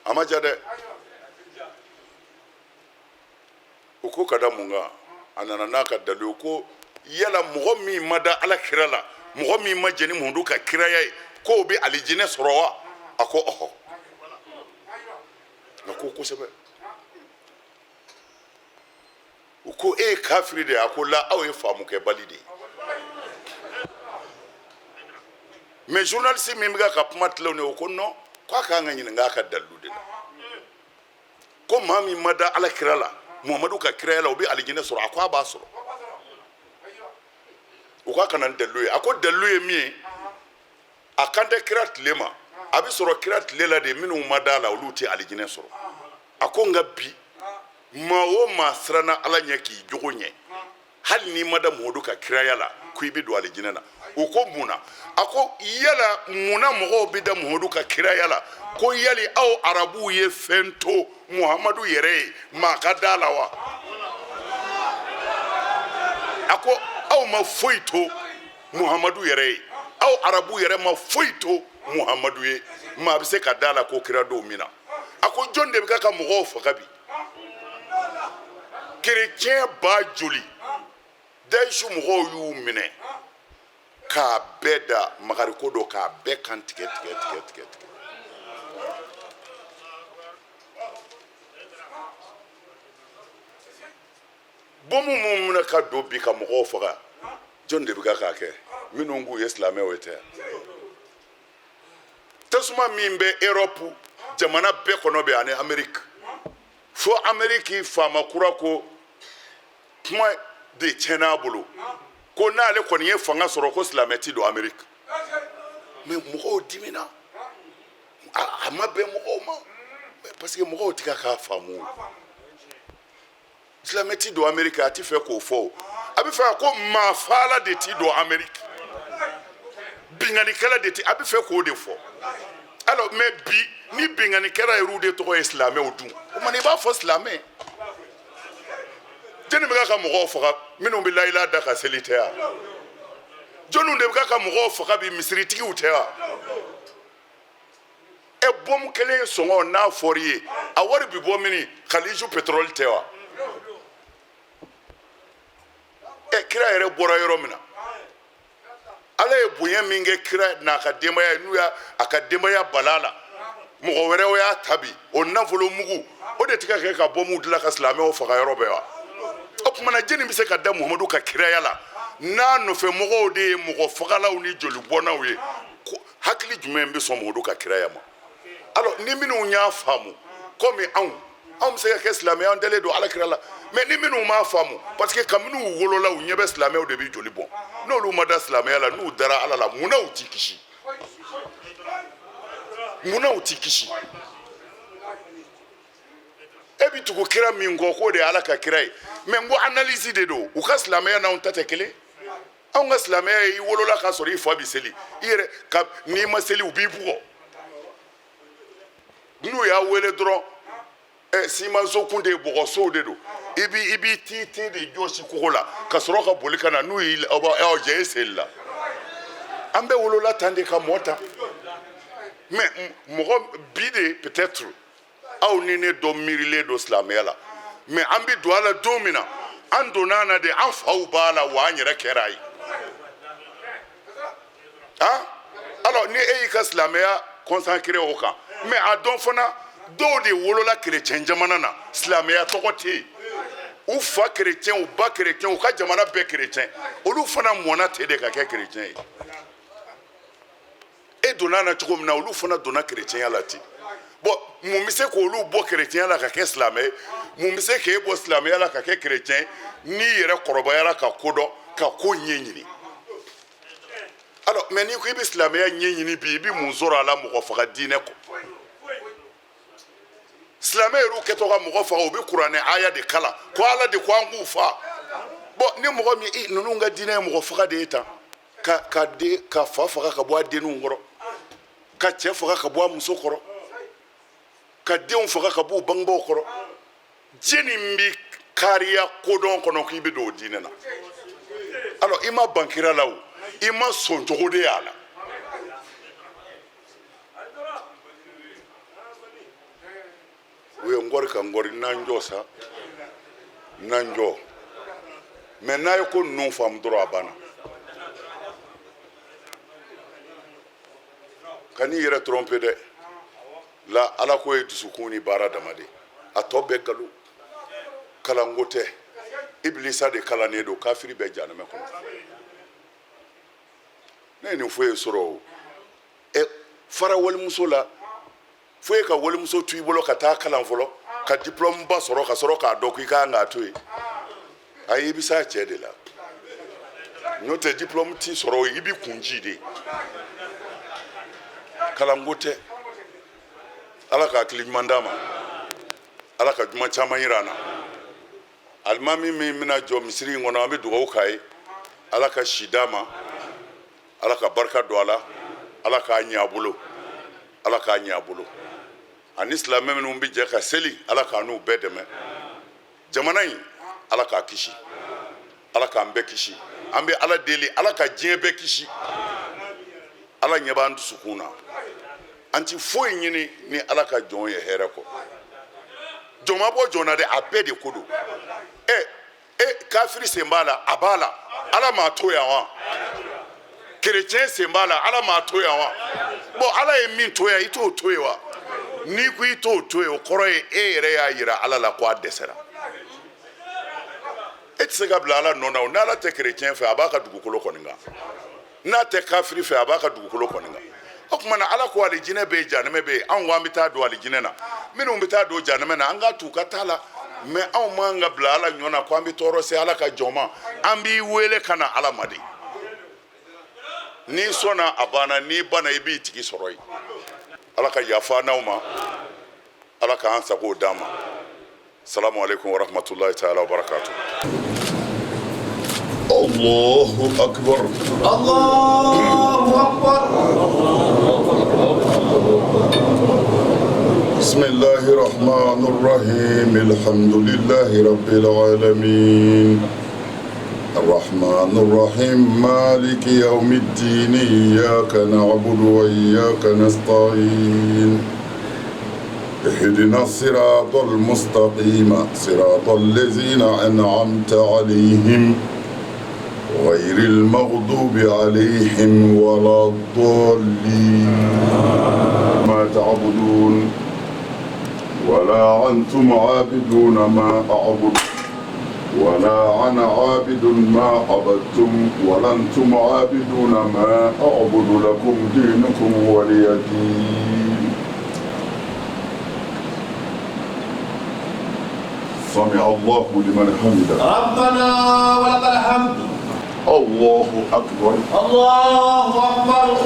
A ma ja dɛ. U ko ka da mun kan? A nana n'a ka dalilu ye ko yala mɔgɔ min ma da Ala kira la, mɔgɔ min ma jɛn ni Muhamadu ka kiraya ye, k'o bɛ alijinɛ sɔrɔ wa? A ko ɔhɔ. A ko kosɛbɛ. U ko e ye kafiri de ye. A ko la, aw ye faamukɛbali de ye. Mais journaliste min bɛ ka kuma tilenw ye, o ko non, k'a kan ka ɲininka a ka dalilu de la, ko maa min ma da Ala kira la, Muhamadu ka kiraya la, o bɛ alijinɛ sɔrɔ? A ko a b'a sɔrɔ. U k'a ka na ni dalilu ye. A ko dalilu ye min ye, a kan tɛ kira tile ma, a bɛ sɔrɔ kira tile la de, minnu ma da a la, olu tɛ alijinɛ sɔrɔ. A ko nka bi, maa o maa siranna Ala ɲɛ k'i jogo ɲɛ, hali n'i ma da Muhamadu ka kiraya la, ko i bɛ don alijinɛ na. U ko mun na? A ko yala mun na mɔgɔw bɛ da Muhamadu ka kiraya la? Ko yali aw arabuw ye fɛn to Muhamadu yɛrɛ ye maa ka da la wa? A ko aw ma foyi to Muhamadu yɛrɛ ye, aw arabu yɛrɛ ma foyi to Muhamadu ye maa bɛ se ka da la ko kira don min na. A ko jɔn de bɛ ka mɔgɔw faga bi? Kerecɛn ba joli Daesh mɔgɔw y'u minɛ k'a bɛɛ da magariko dɔ, k'a bɛɛ kan tigɛ tigɛ tigɛ tigɛ tigɛ. Bɔnbu minnu bɛna ka don bi ka mɔgɔw faga, jɔn de bɛ ka k'a kɛ? Minnu k'u ye silamɛw ye tɛ? Tasuma min bɛ Europe jamana bɛɛ kɔnɔ bɛ, ani Amérique, fo Amérique faama kura ko kuma de tiɲɛna a bolo, ko n'ale kɔni ye fanga sɔrɔ, ko silamɛ ti don Amérique. Mais mɔgɔw dimina, a ma bɛn mɔgɔw ma, parce que mɔgɔw tɛ ka k'a faamu. Silamɛ ti don Amérique, a ti fɛ k'o fɔ. A bɛ fɛ ko maa faala de ti don Amérique, binkannikɛla de ti, a bɛ fɛ k'o de fɔ. Alors mais bi, ni binkannikɛla yɛrɛw de tɔgɔ ye silamɛw dun, o mana i b'a fɔ silamɛ jɔnni bɛ ka mɔgɔw faga? Minnu bɛ layila da ka seli tɛ wa? Jɔnniw de bɛ ka mɔgɔw faga bi? Misiritigiw tɛ wa? E bɔmu kelen sɔngɔ n'a fɔr'i ye, a wari bi bɔ mini? Khaliju pétrole tɛ wa? Ɛ, kira yɛrɛ bɔra yɔrɔ min na, ala Ala ye bonya min kɛ kira n'a ka denbaya ye, n'u y'a a ka denbaya bala la, mɔgɔ wɛrɛw y'a ta bi, o nafolo mugu o de tɛ ka kɛ ka bɔmuw dilan ka silamɛw faga yɔrɔ bɛɛ wa? O tuma na jɛni bɛ se ka da Muhamadu ka kiraya la n'a nɔfɛ mɔgɔw de ye mɔgɔ fagalaw ni jolibɔnnaw ye? Hakili jumɛn bɛ sɔn Muhamadu ka kiraya ma? Alors ni minnu y'a faamu komi anw, anw bɛ se ka kɛ silamɛ, an dalen don Ala kira la, mais ni minnu m'a faamu, parce que kabini u wolola u ɲɛ bɛ silamɛw de bɛ joli bɔn, n'olu ma da silamɛya la, n'u dara Ala la, munna u t'i kisi? Munna u t'i kisi? E bɛ tugu kira min kɔ k'o de ye Ala ka kira ye, mais n ko analyse de don. U ka silamɛya n'anw ta tɛ kelen. Anw ka silamɛya ye i wolola k'a sɔrɔ i fa bɛ seli, i yɛrɛ ka n'i ma seli u b'i bugɔ. N'u y'a wele dɔrɔn, ɛ simanso kun tɛ, bɔgɔsow de don, i b'i ti ti de jɔsi kogo la ka sɔrɔ ka boli ka na. N'u y'i aw b'a jɛ e seli la. An bɛɛ wolola tan de ka mɔ tan. Mais mɔgɔ bi de, peut-être aw ni ne dɔ miirilen don silamɛya la, mais an bɛ don a la don min na, an donna na de, an faw b'a la wa an yɛrɛ kɛra a ye. Ah, alors ni e y'i ka silamɛya consacré o kan, mais a dɔn fana dɔw de wolola kerecɛn jamana na, silamɛya tɔgɔ tɛ yen, u fa kerecɛn, u ba kerecɛn, u ka jamana bɛɛ kerecɛn, olu fana mɔnna ten de ka kɛ kerecɛn ye. E donna na cogo min na, olu fana donna kerecɛnya la ten. Bon, mun bɛ se k'olu bɔ kerecɛnya la ka kɛ silamɛ ye? Mun bɛ se k'e bɔ silamɛya la ka kɛ kerecɛn ye? N'i yɛrɛ kɔrɔbayara ka ko dɔn, ka ko ɲɛɲini. Alors mais n'i ko i bɛ silamɛya ɲɛɲini bi, i bɛ mun sɔrɔ a la? Mɔgɔ faga diinɛ kɔ. Silamɛ yɛrɛw kɛtɔ ka mɔgɔ faga, u bɛ kuranɛ aya de kalan ko Ala de ko an k'u fa. Bon, ni mɔgɔ min i ninnu ka diinɛ ye mɔgɔ faga de ye tan, ka den ka fa faga ka bɔ a denninw kɔrɔ, ka cɛ faga ka bɔ a muso kɔrɔ, ka denw faga ka bɔ u bangebaaw kɔrɔ, jɛni bi kariya kodɔn kɔnɔ k'i bɛ don o diinɛ na? Alors i ma ban kira la o, i ma sɔn cogo de y'a la. U ye n kɔri ka n kɔri n'an jɔ sa, n'an jɔ. Mais n'a ye ko ninnu faamu dɔrɔn, a banna. Ka n'i yɛrɛ tromper dɛ. La Ala ko ye dusukun ni baara dama de, a tɔ bɛɛ nkalon. Kalanko tɛ, Ibilisa de kalannen don. Kafiri bɛɛ janɛmɛ kɔnɔ. Ne ye nin foyi sɔrɔ o ɛ fara walimuso la. Fo e ka walimuso to i bolo ka taa kalan fɔlɔ, ka diplôme ba sɔrɔ, ka sɔrɔ k'a dɔn k'i ka kan k'a to yen. Ayi, i bɛ s'a cɛ de la, n'o tɛ diplôme t'i sɔrɔ, i b'i kun ci de. Kalanko tɛ. Ala ka hakili ɲuman d'a ma, Ala ka juma caman yira an na. Alimami min bɛna jɔ misiri in kɔnɔ, an bɛ dugawu k'a ye, Ala ka si d'a ma, Ala ka barika don a la, Ala k'a ɲɛ a bolo, Ala k'a ɲɛ a bolo. Ani silamɛ minnu bɛ jɛ ka seli, Ala k'a n'u bɛɛ dɛmɛ. Jamana in, Ala k'a kisi, Ala k'an bɛɛ kisi. An bɛ Ala deli, Ala ka diɲɛ bɛɛ kisi. Ala ɲɛ b'an dusukun na. An ti foyi ɲini ni Ala ka jɔn ye hɛrɛ kɔ. Jɔn ma bɔ jɔn na dɛ, a bɛɛ de ko don. Ɛ e kafiri sen b'a la, a b'a la, Ala m'a to yan wa? Kerecɛn sen b'a la, Ala m'a to yan wa? Bon, Ala ye min to yan, i t'o to yen wa? N'i ko i t'o to yen, o kɔrɔ ye e yɛrɛ y'a yira Ala la ko a dɛsɛra. E tɛ se ka bila Ala nɔ na o. N'Ala tɛ kerecɛn fɛ, a b'a ka dugukolo kɔni kan. N'a tɛ kafiri fɛ, a b'a ka dugukolo kɔni kan. O tuma na Ala ko alijinɛ bɛ yen, janɛmɛ bɛ yen. Anw ko an bɛ taa don alijinɛ na, minnu bɛ taa don janɛmɛ na, an k'a t'u ka taa la. Mais anw man ka bila Ala ɲɔ na ko an bɛ tɔɔrɔ se Ala ka jɔn ma. An b'i wele ka na Ala ma de. N'i sɔnna, a banna. N'i banna, i b'i tigi sɔrɔ yen. Ala ka yafa n'aw ma, Ala k'an sago d'an ma. Salamu aleykum wa rahmatulahi taala wa barakatuh. الله أكبر. الله أكبر. بسم الله الرحمن الرحيم. الحمد لله رب العالمين، الرحمن الرحيم، مالك يوم الدين. إياك نعبد وإياك نستعين. اهدنا الصراط المستقيم، صراط الذين أنعمت عليهم غير المغضوب عليهم ولا الضالين ما تعبدون ولا أنتم عابدون ما أعبد ولا أنا عابد ما عبدتم ولا أنتم عابدون ما أعبد لكم دينكم ولي دين سمع الله لمن حمده ربنا ولك الحمد الله أكبر الله أكبر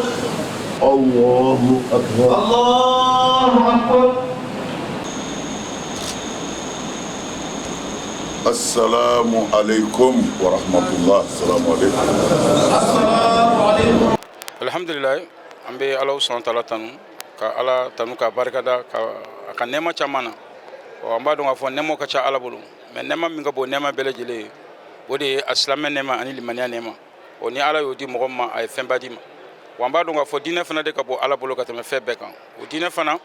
الله أكبر الله أكبر السلام عليكم ورحمة الله السلام عليكم السلام عليكم Alhamdulillah, an bɛ Ala subhanahu wa ta'ala tanu, ka Ala tanu, ka barikada ka a ka nɛɛma caman na. Ɔ, an b'a dɔn k'a fɔ nɛɛmaw ka ca Ala bolo, mais nɛɛma min ka bon nɛɛma bɛɛ lajɛlen ye, o de ye a silamɛ nɛɛma ani limaniya nɛɛma. Ɔ, ni Ala y'o di mɔgɔ min ma, a ye fɛnba di ma. Wa an b'a dɔn k'a fɔ diinɛ fana de ka bon Ala bolo ka tɛmɛ fɛn bɛɛ kan. O diinɛ fana,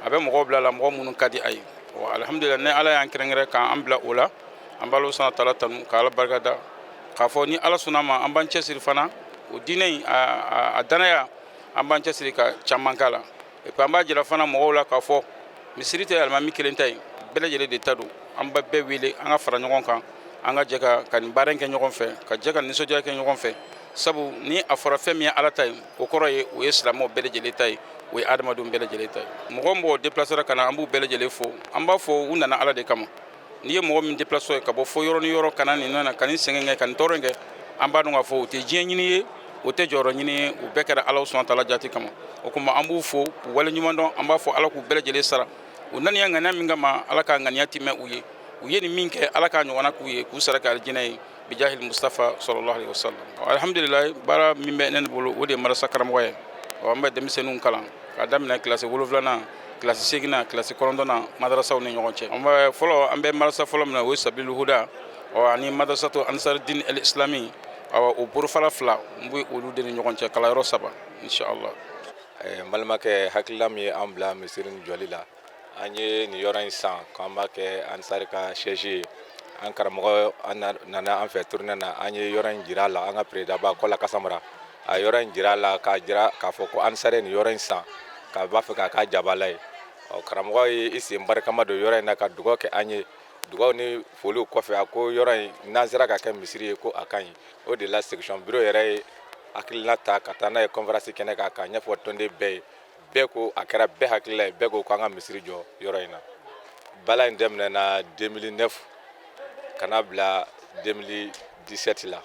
a bɛ mɔgɔw bila la, mɔgɔ minnu ka di a ye. Ɔ, alhamdulillah, ni Ala y'an kɛrɛnkɛrɛn k'an bila o la, an b'Ala subhanahu wa ta'ala tanu, ka Ala barikada, k'a fɔ ni Ala sɔnna ma, an b'an cɛsiri fana o diinɛ in a danaya, an b'an cɛsiri ka caman k'a la. Et puis an b'a jira fana mɔgɔw la k'a fɔ misiri tɛ alimami kelen ta ye, bɛɛ lajɛlen de ta don. An bɛ bɛɛ wele, an ka fara ɲɔgɔn kan, an ka jɛ ka nin baara in kɛ ɲɔgɔn fɛ, ka jɛ ka nisɔndiya kɛ ɲɔgɔn fɛ, sabu ni a fɔra fɛn min ye Ala ta ye, o kɔrɔ ye o ye silamɛw bɛɛ lajɛlen ta ye, o ye adamadenw bɛɛ lajɛlen ta ye. Mɔgɔ o mɔgɔ déplacera ka na, an b'u bɛɛ lajɛlen fo. An b'a fɔ u nana Ala de kama. N'i ye mɔgɔ min déplacé ye ka bɔ fo yɔrɔ ni yɔrɔ ka na nin na, ka nin sɛgɛn kɛ, ka nin tɔɔrɔ kɛ, an b'a dɔn k'a fɔ o tɛ diɲɛ ɲini ye, o tɛ jɔyɔrɔ ɲini ye, o bɛɛ kɛra Ala subhanahu wa ta'ala jati kama. O tuma an b'u fo k'u waleɲuman dɔn. An b'a fɔ Ala k'u bɛɛ lajɛlen sara u naniya ŋaniya min kama. Ala k'a ŋaniya timɛ u ye. U ye nin min kɛ, Ala k'a ɲɔgɔnna k'u ye, k'u sara kɛ alijinɛ ye, bijahil Mustafa sallallahu alaihi wasallam. Alhamdulillah, baara min bɛ ne bolo, o de ye madrasa karamɔgɔ ye. An bɛ denmisɛnninw kalan k'a daminɛ kilasi 7nan, kilasi 8nan, kilasi 9nan, madrasaw ni ɲɔgɔn cɛ. An bɛ fɔlɔ, an bɛ madrasa fɔlɔ min na, o ye Sabilu Huda, ɔ, ani madrasatu Ansar Din El Islami. Awɔ, o bolofara fila, n bɛ olu de ni ɲɔgɔn cɛ, kalanyɔrɔ saba, inshallah. N balimakɛ, hakilila min ye an bila misiri nin jɔli la, an ye nin yɔrɔ in san k'an b'a kɛ Ansari ka siège ye. An karamɔgɔ, an nana an fɛ tournée na, an ye yɔrɔ in jira a la. An ka président ba Kɔla Kasamara, a yɔrɔ in jira a la k'a jira k'a fɔ ko Ansari ye nin yɔrɔ in san k'a b'a fɛ k'a k'a jabala ye. Ɔ, karamɔgɔ ye i sen barikama don yɔrɔ in na ka dugawu kɛ an ye. Dugawu ni foliw kɔfɛ, a ko yɔrɔ in n'an sera ka kɛ misiri ye, ko a ka ɲi. O de la section bureau yɛrɛ ye hakilina ta ka taa n'a ye conférence kɛnɛ kan, k'a ɲɛfɔ tɔnden bɛɛ ye. Bɛɛ ko a kɛra bɛɛ hakilila ye, bɛɛ ko k'an ka misiri jɔ yɔrɔ in na. Bala in daminɛna 2009 ka na bila 2017 la,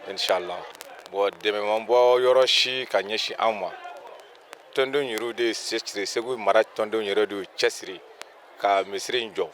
inshallah. Bon, dɛmɛ ma bɔ yɔrɔ si ka ɲɛsin anw ma. Tɔndenw yɛrɛw de ye cɛsiri, Segu mara tɔndenw yɛrɛ de y'u cɛsiri ka misiri in jɔ.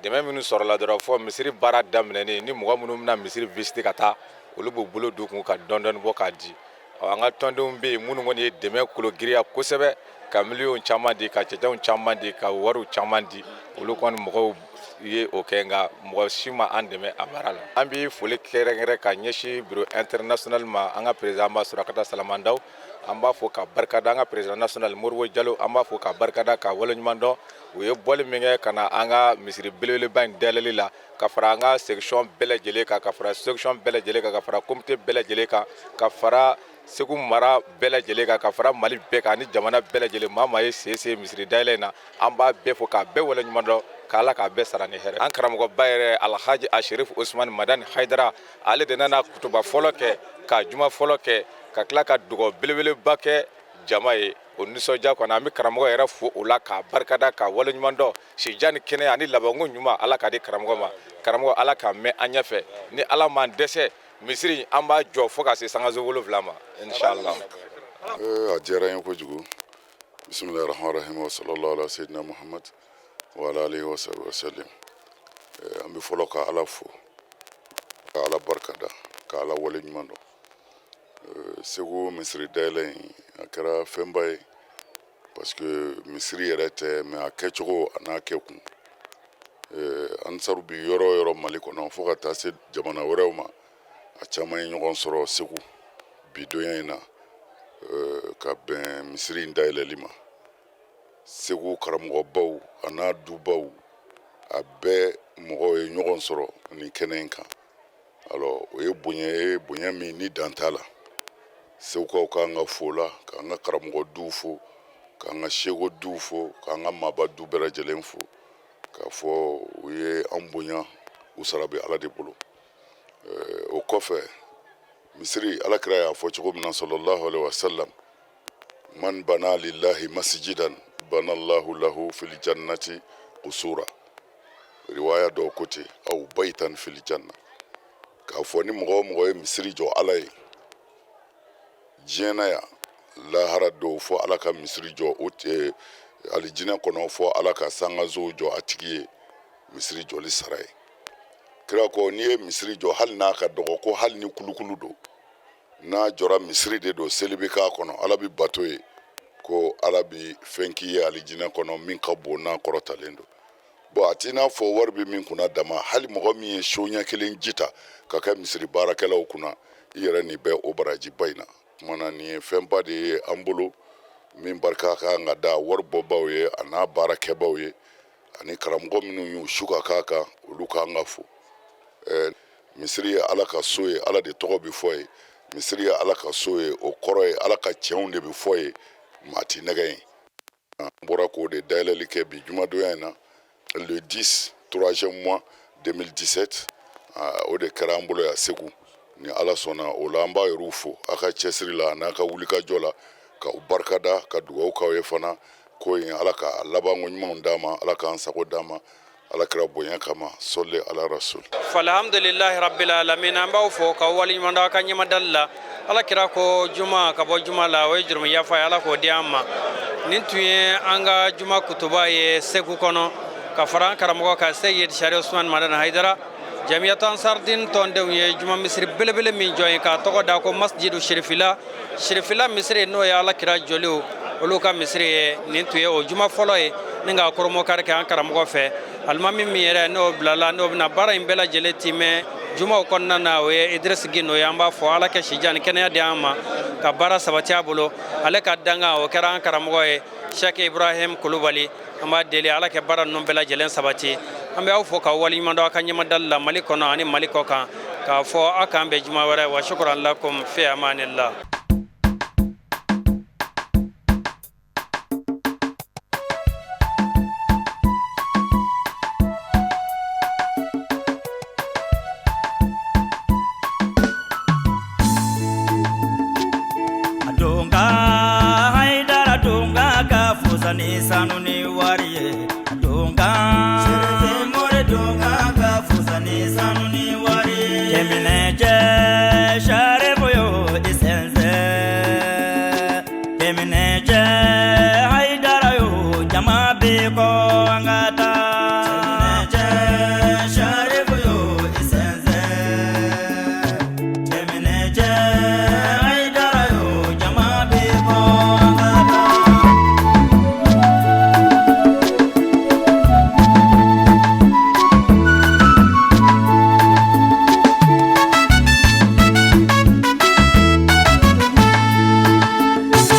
Dɛmɛ minnu sɔrɔla dɔrɔn, fɔ misiri baara daminɛnen, ni mɔgɔ minnu bɛna misiri visiter ka taa, olu b'u bolo d'u kun ka dɔɔni dɔɔni bɔ k'a di. An ka tɔndenw bɛ yen minnu kɔni ye dɛmɛ kolo giriya kosɛbɛ, ka miliyɔn caman di, ka cɛncɛnw caman di, ka wariw caman di. Olu kɔni mɔgɔw ye o kɛ, nka mɔgɔ si ma an dɛmɛ a baara la. An bɛ foli kɛrɛnkɛrɛn ka ɲɛsin bureau international ma. An ka président ba Surakata Salamandaw, an b'a fɔ ka barikada. An ka président national Moribo Jalo, an b'a fɔ ka barikada, ka waleɲuman dɔn. U ye bɔli min kɛ ka na an ka misiri belebeleba in dayɛlɛli la, ka fara an ka section bɛɛ lajɛlen kan, ka fara section bɛɛ lajɛlen kan, ka fara comité bɛɛ lajɛlen kan, ka fara Segu mara bɛɛ lajɛlen kan, ka fara Mali bɛɛ kan ani jamana bɛɛ lajɛlen. Maa maa ye sen se misiri dayɛlɛ in na, an b'a bɛɛ fo k'a bɛɛ waleɲuman dɔn, k'Ala k'a bɛɛ sara ni hɛrɛ. An karamɔgɔba yɛrɛ, Alhaji Asherif Usman Madani Hayidara, ale de nana kutuba fɔlɔ kɛ, ka juma fɔlɔ kɛ, ka tila ka dugawu belebeleba kɛ jama ye. O nisɔndiya kɔnɔ, an bɛ karamɔgɔ yɛrɛ fo o la, k'a barikada, k'a waleɲuman dɔn. Sijan ni kɛnɛya ani labanko ɲuman, Ala k'a di karamɔgɔ ma. Karamɔgɔ, Ala k'a mɛn an ɲɛfɛ. Ni Ala m'an dɛsɛ, misiri an b'a jɔ fo ka se sangaso 7 ma, inshallah. A diyara n ye kojugu. Bisimilahi rahman rahim wa sallallahu ala sayyidina Muhammad wa ala alihi wa sahbihi wa sallim. An bɛ fɔlɔ ka Ala fo, ka Ala barikada, ka Ala wale ɲuman dɔn. Segu misiri dayɛlɛ in, a kɛra fɛnba ye, parce que misiri yɛrɛ tɛ, mais a kɛcogo a n'a kɛkun. Ansaru bi yɔrɔ o yɔrɔ Mali kɔnɔ, fo ka taa se jamana wɛrɛw ma, a caman ye ɲɔgɔn sɔrɔ Segu bi donya in na ka bɛn misiri in dayɛlɛli ma. Segu karamɔgɔbaw a n'a dubaw, a bɛɛ mɔgɔw ye ɲɔgɔn sɔrɔ nin kɛnɛ in kan. Alors o ye bonya ye, bonya min ni dan t'a la. Segukaw k'an ka fo la, k'an ka karamɔgɔ duw fo, k'an ka seko duw fo, k'an ka maaba du bɛɛ lajɛlen fo, k'a fɔ u ye an bonya, u sara bɛ Ala de bolo. O kɔfɛ, misiri, Alakira y'a fɔ cogo min na, sallallahu alaihi wasallam, man bana lillahi masjidan bana Allahu lahu fil jannati qusura. Riwaya dɔw ko ten, aw baytan fil janna, k'a fɔ ni mɔgɔ o mɔgɔ ye misiri jɔ Ala ye diɲɛ na yan, lahara dɔw fɔ Ala ka misiri jɔ o alijinɛ kɔnɔ, fɔ Ala ka sangasow jɔ a tigi ye misiri jɔli sara ye. Kira ko n'i ye misiri jɔ, hali n'a ka dɔgɔ, ko hali ni kulukulu don, n'a jɔra misiri de don, seli bɛ k'a kɔnɔ, Ala bɛ bato ye, ko Ala bɛ fɛn k'i ye alijinɛ kɔnɔ min ka bon n'a kɔrɔtalen don. Bon, a t'i n'a fɔ wari bɛ min kunna dama, hali mɔgɔ min ye so ɲɛ kelen ji ta ka kɛ misiri baarakɛlaw kunna, i yɛrɛ nin bɛ o barajiba in na. Kuma na, nin ye fɛnba de ye an bolo min barika ka kan ka da wari bɔbaw ye, a n'a baarakɛbaw ye, ani karamɔgɔ minnu y'u su ka k'a kan, olu k'an ka fo. Misiri ye Ala ka so ye, Ala de tɔgɔ bɛ fɔ ye. Misiri ye Ala ka so ye, o kɔrɔ ye Ala ka cɛnw de bɛ fɔ ye, maa ti nɛgɛ ye. An bɔra k'o de dayɛlɛli kɛ bi jumadonya in na, le 10 troisième mois 2017. O de kɛra an bolo yan Segu. Ni Ala sɔnna o la, an b'a yɛrɛw fo a ka cɛsiri la, a n'a ka wulikajɔ la, k'aw barikada, ka dugawu k'aw ye fana. Ko in, Ala ka labanko ɲumanw d'a ma, Ala k'an sago d'a ma, Ala kɛra bonya kama, sɔli ala rasul. Alhamdulilahi rabbil alamin. An b'aw fo ka waleɲuman dɔn aw ka ɲɛmadali la. Ala kira ko juma ka bɔ juma la, o ye jurumu yafa ye, Ala k'o di an ma. Nin tun ye an ka juma kutuba ye Segu kɔnɔ, ka fara an karamɔgɔ kan, Seyid Sari Usman Madani Hayidara. Jamiyatu Ansardin tɔndenw ye juma misiri belebele min jɔ ye k'a tɔgɔ da ko Masjidu Sirifila, Sirifila misiri, n'o ye Ala kira joliw olu ka misiri ye. Nin tun ye o juma fɔlɔ ye ni k'a koromokari kɛ an karamɔgɔ fɛ. Alimami min yɛrɛ n'o bilala, n'o bɛna baara in bɛɛ lajɛlen timɛ jumaw kɔnɔna na, o ye Idris Gindo ye. An b'a fɔ Ala kɛ sijan ni kɛnɛya di an ma ka baara sabati a bolo. Ale ka danga o kɛra an karamɔgɔ ye, Cheikh Ibrahim Kulubali. An b'a deli Ala kɛ baara ninnu bɛɛ lajɛlen sabati. An bɛ aw fo ka waleɲuman dɔn aw ka ɲɛmadali la, Mali kɔnɔ ani Mali kɔ kan, k'a fɔ aw k'an bɛn juma wɛrɛ. Wa shukran lakum, fi amanillah. Donka Haidara, donka ka fusa ni sanu ni wari ye, donka.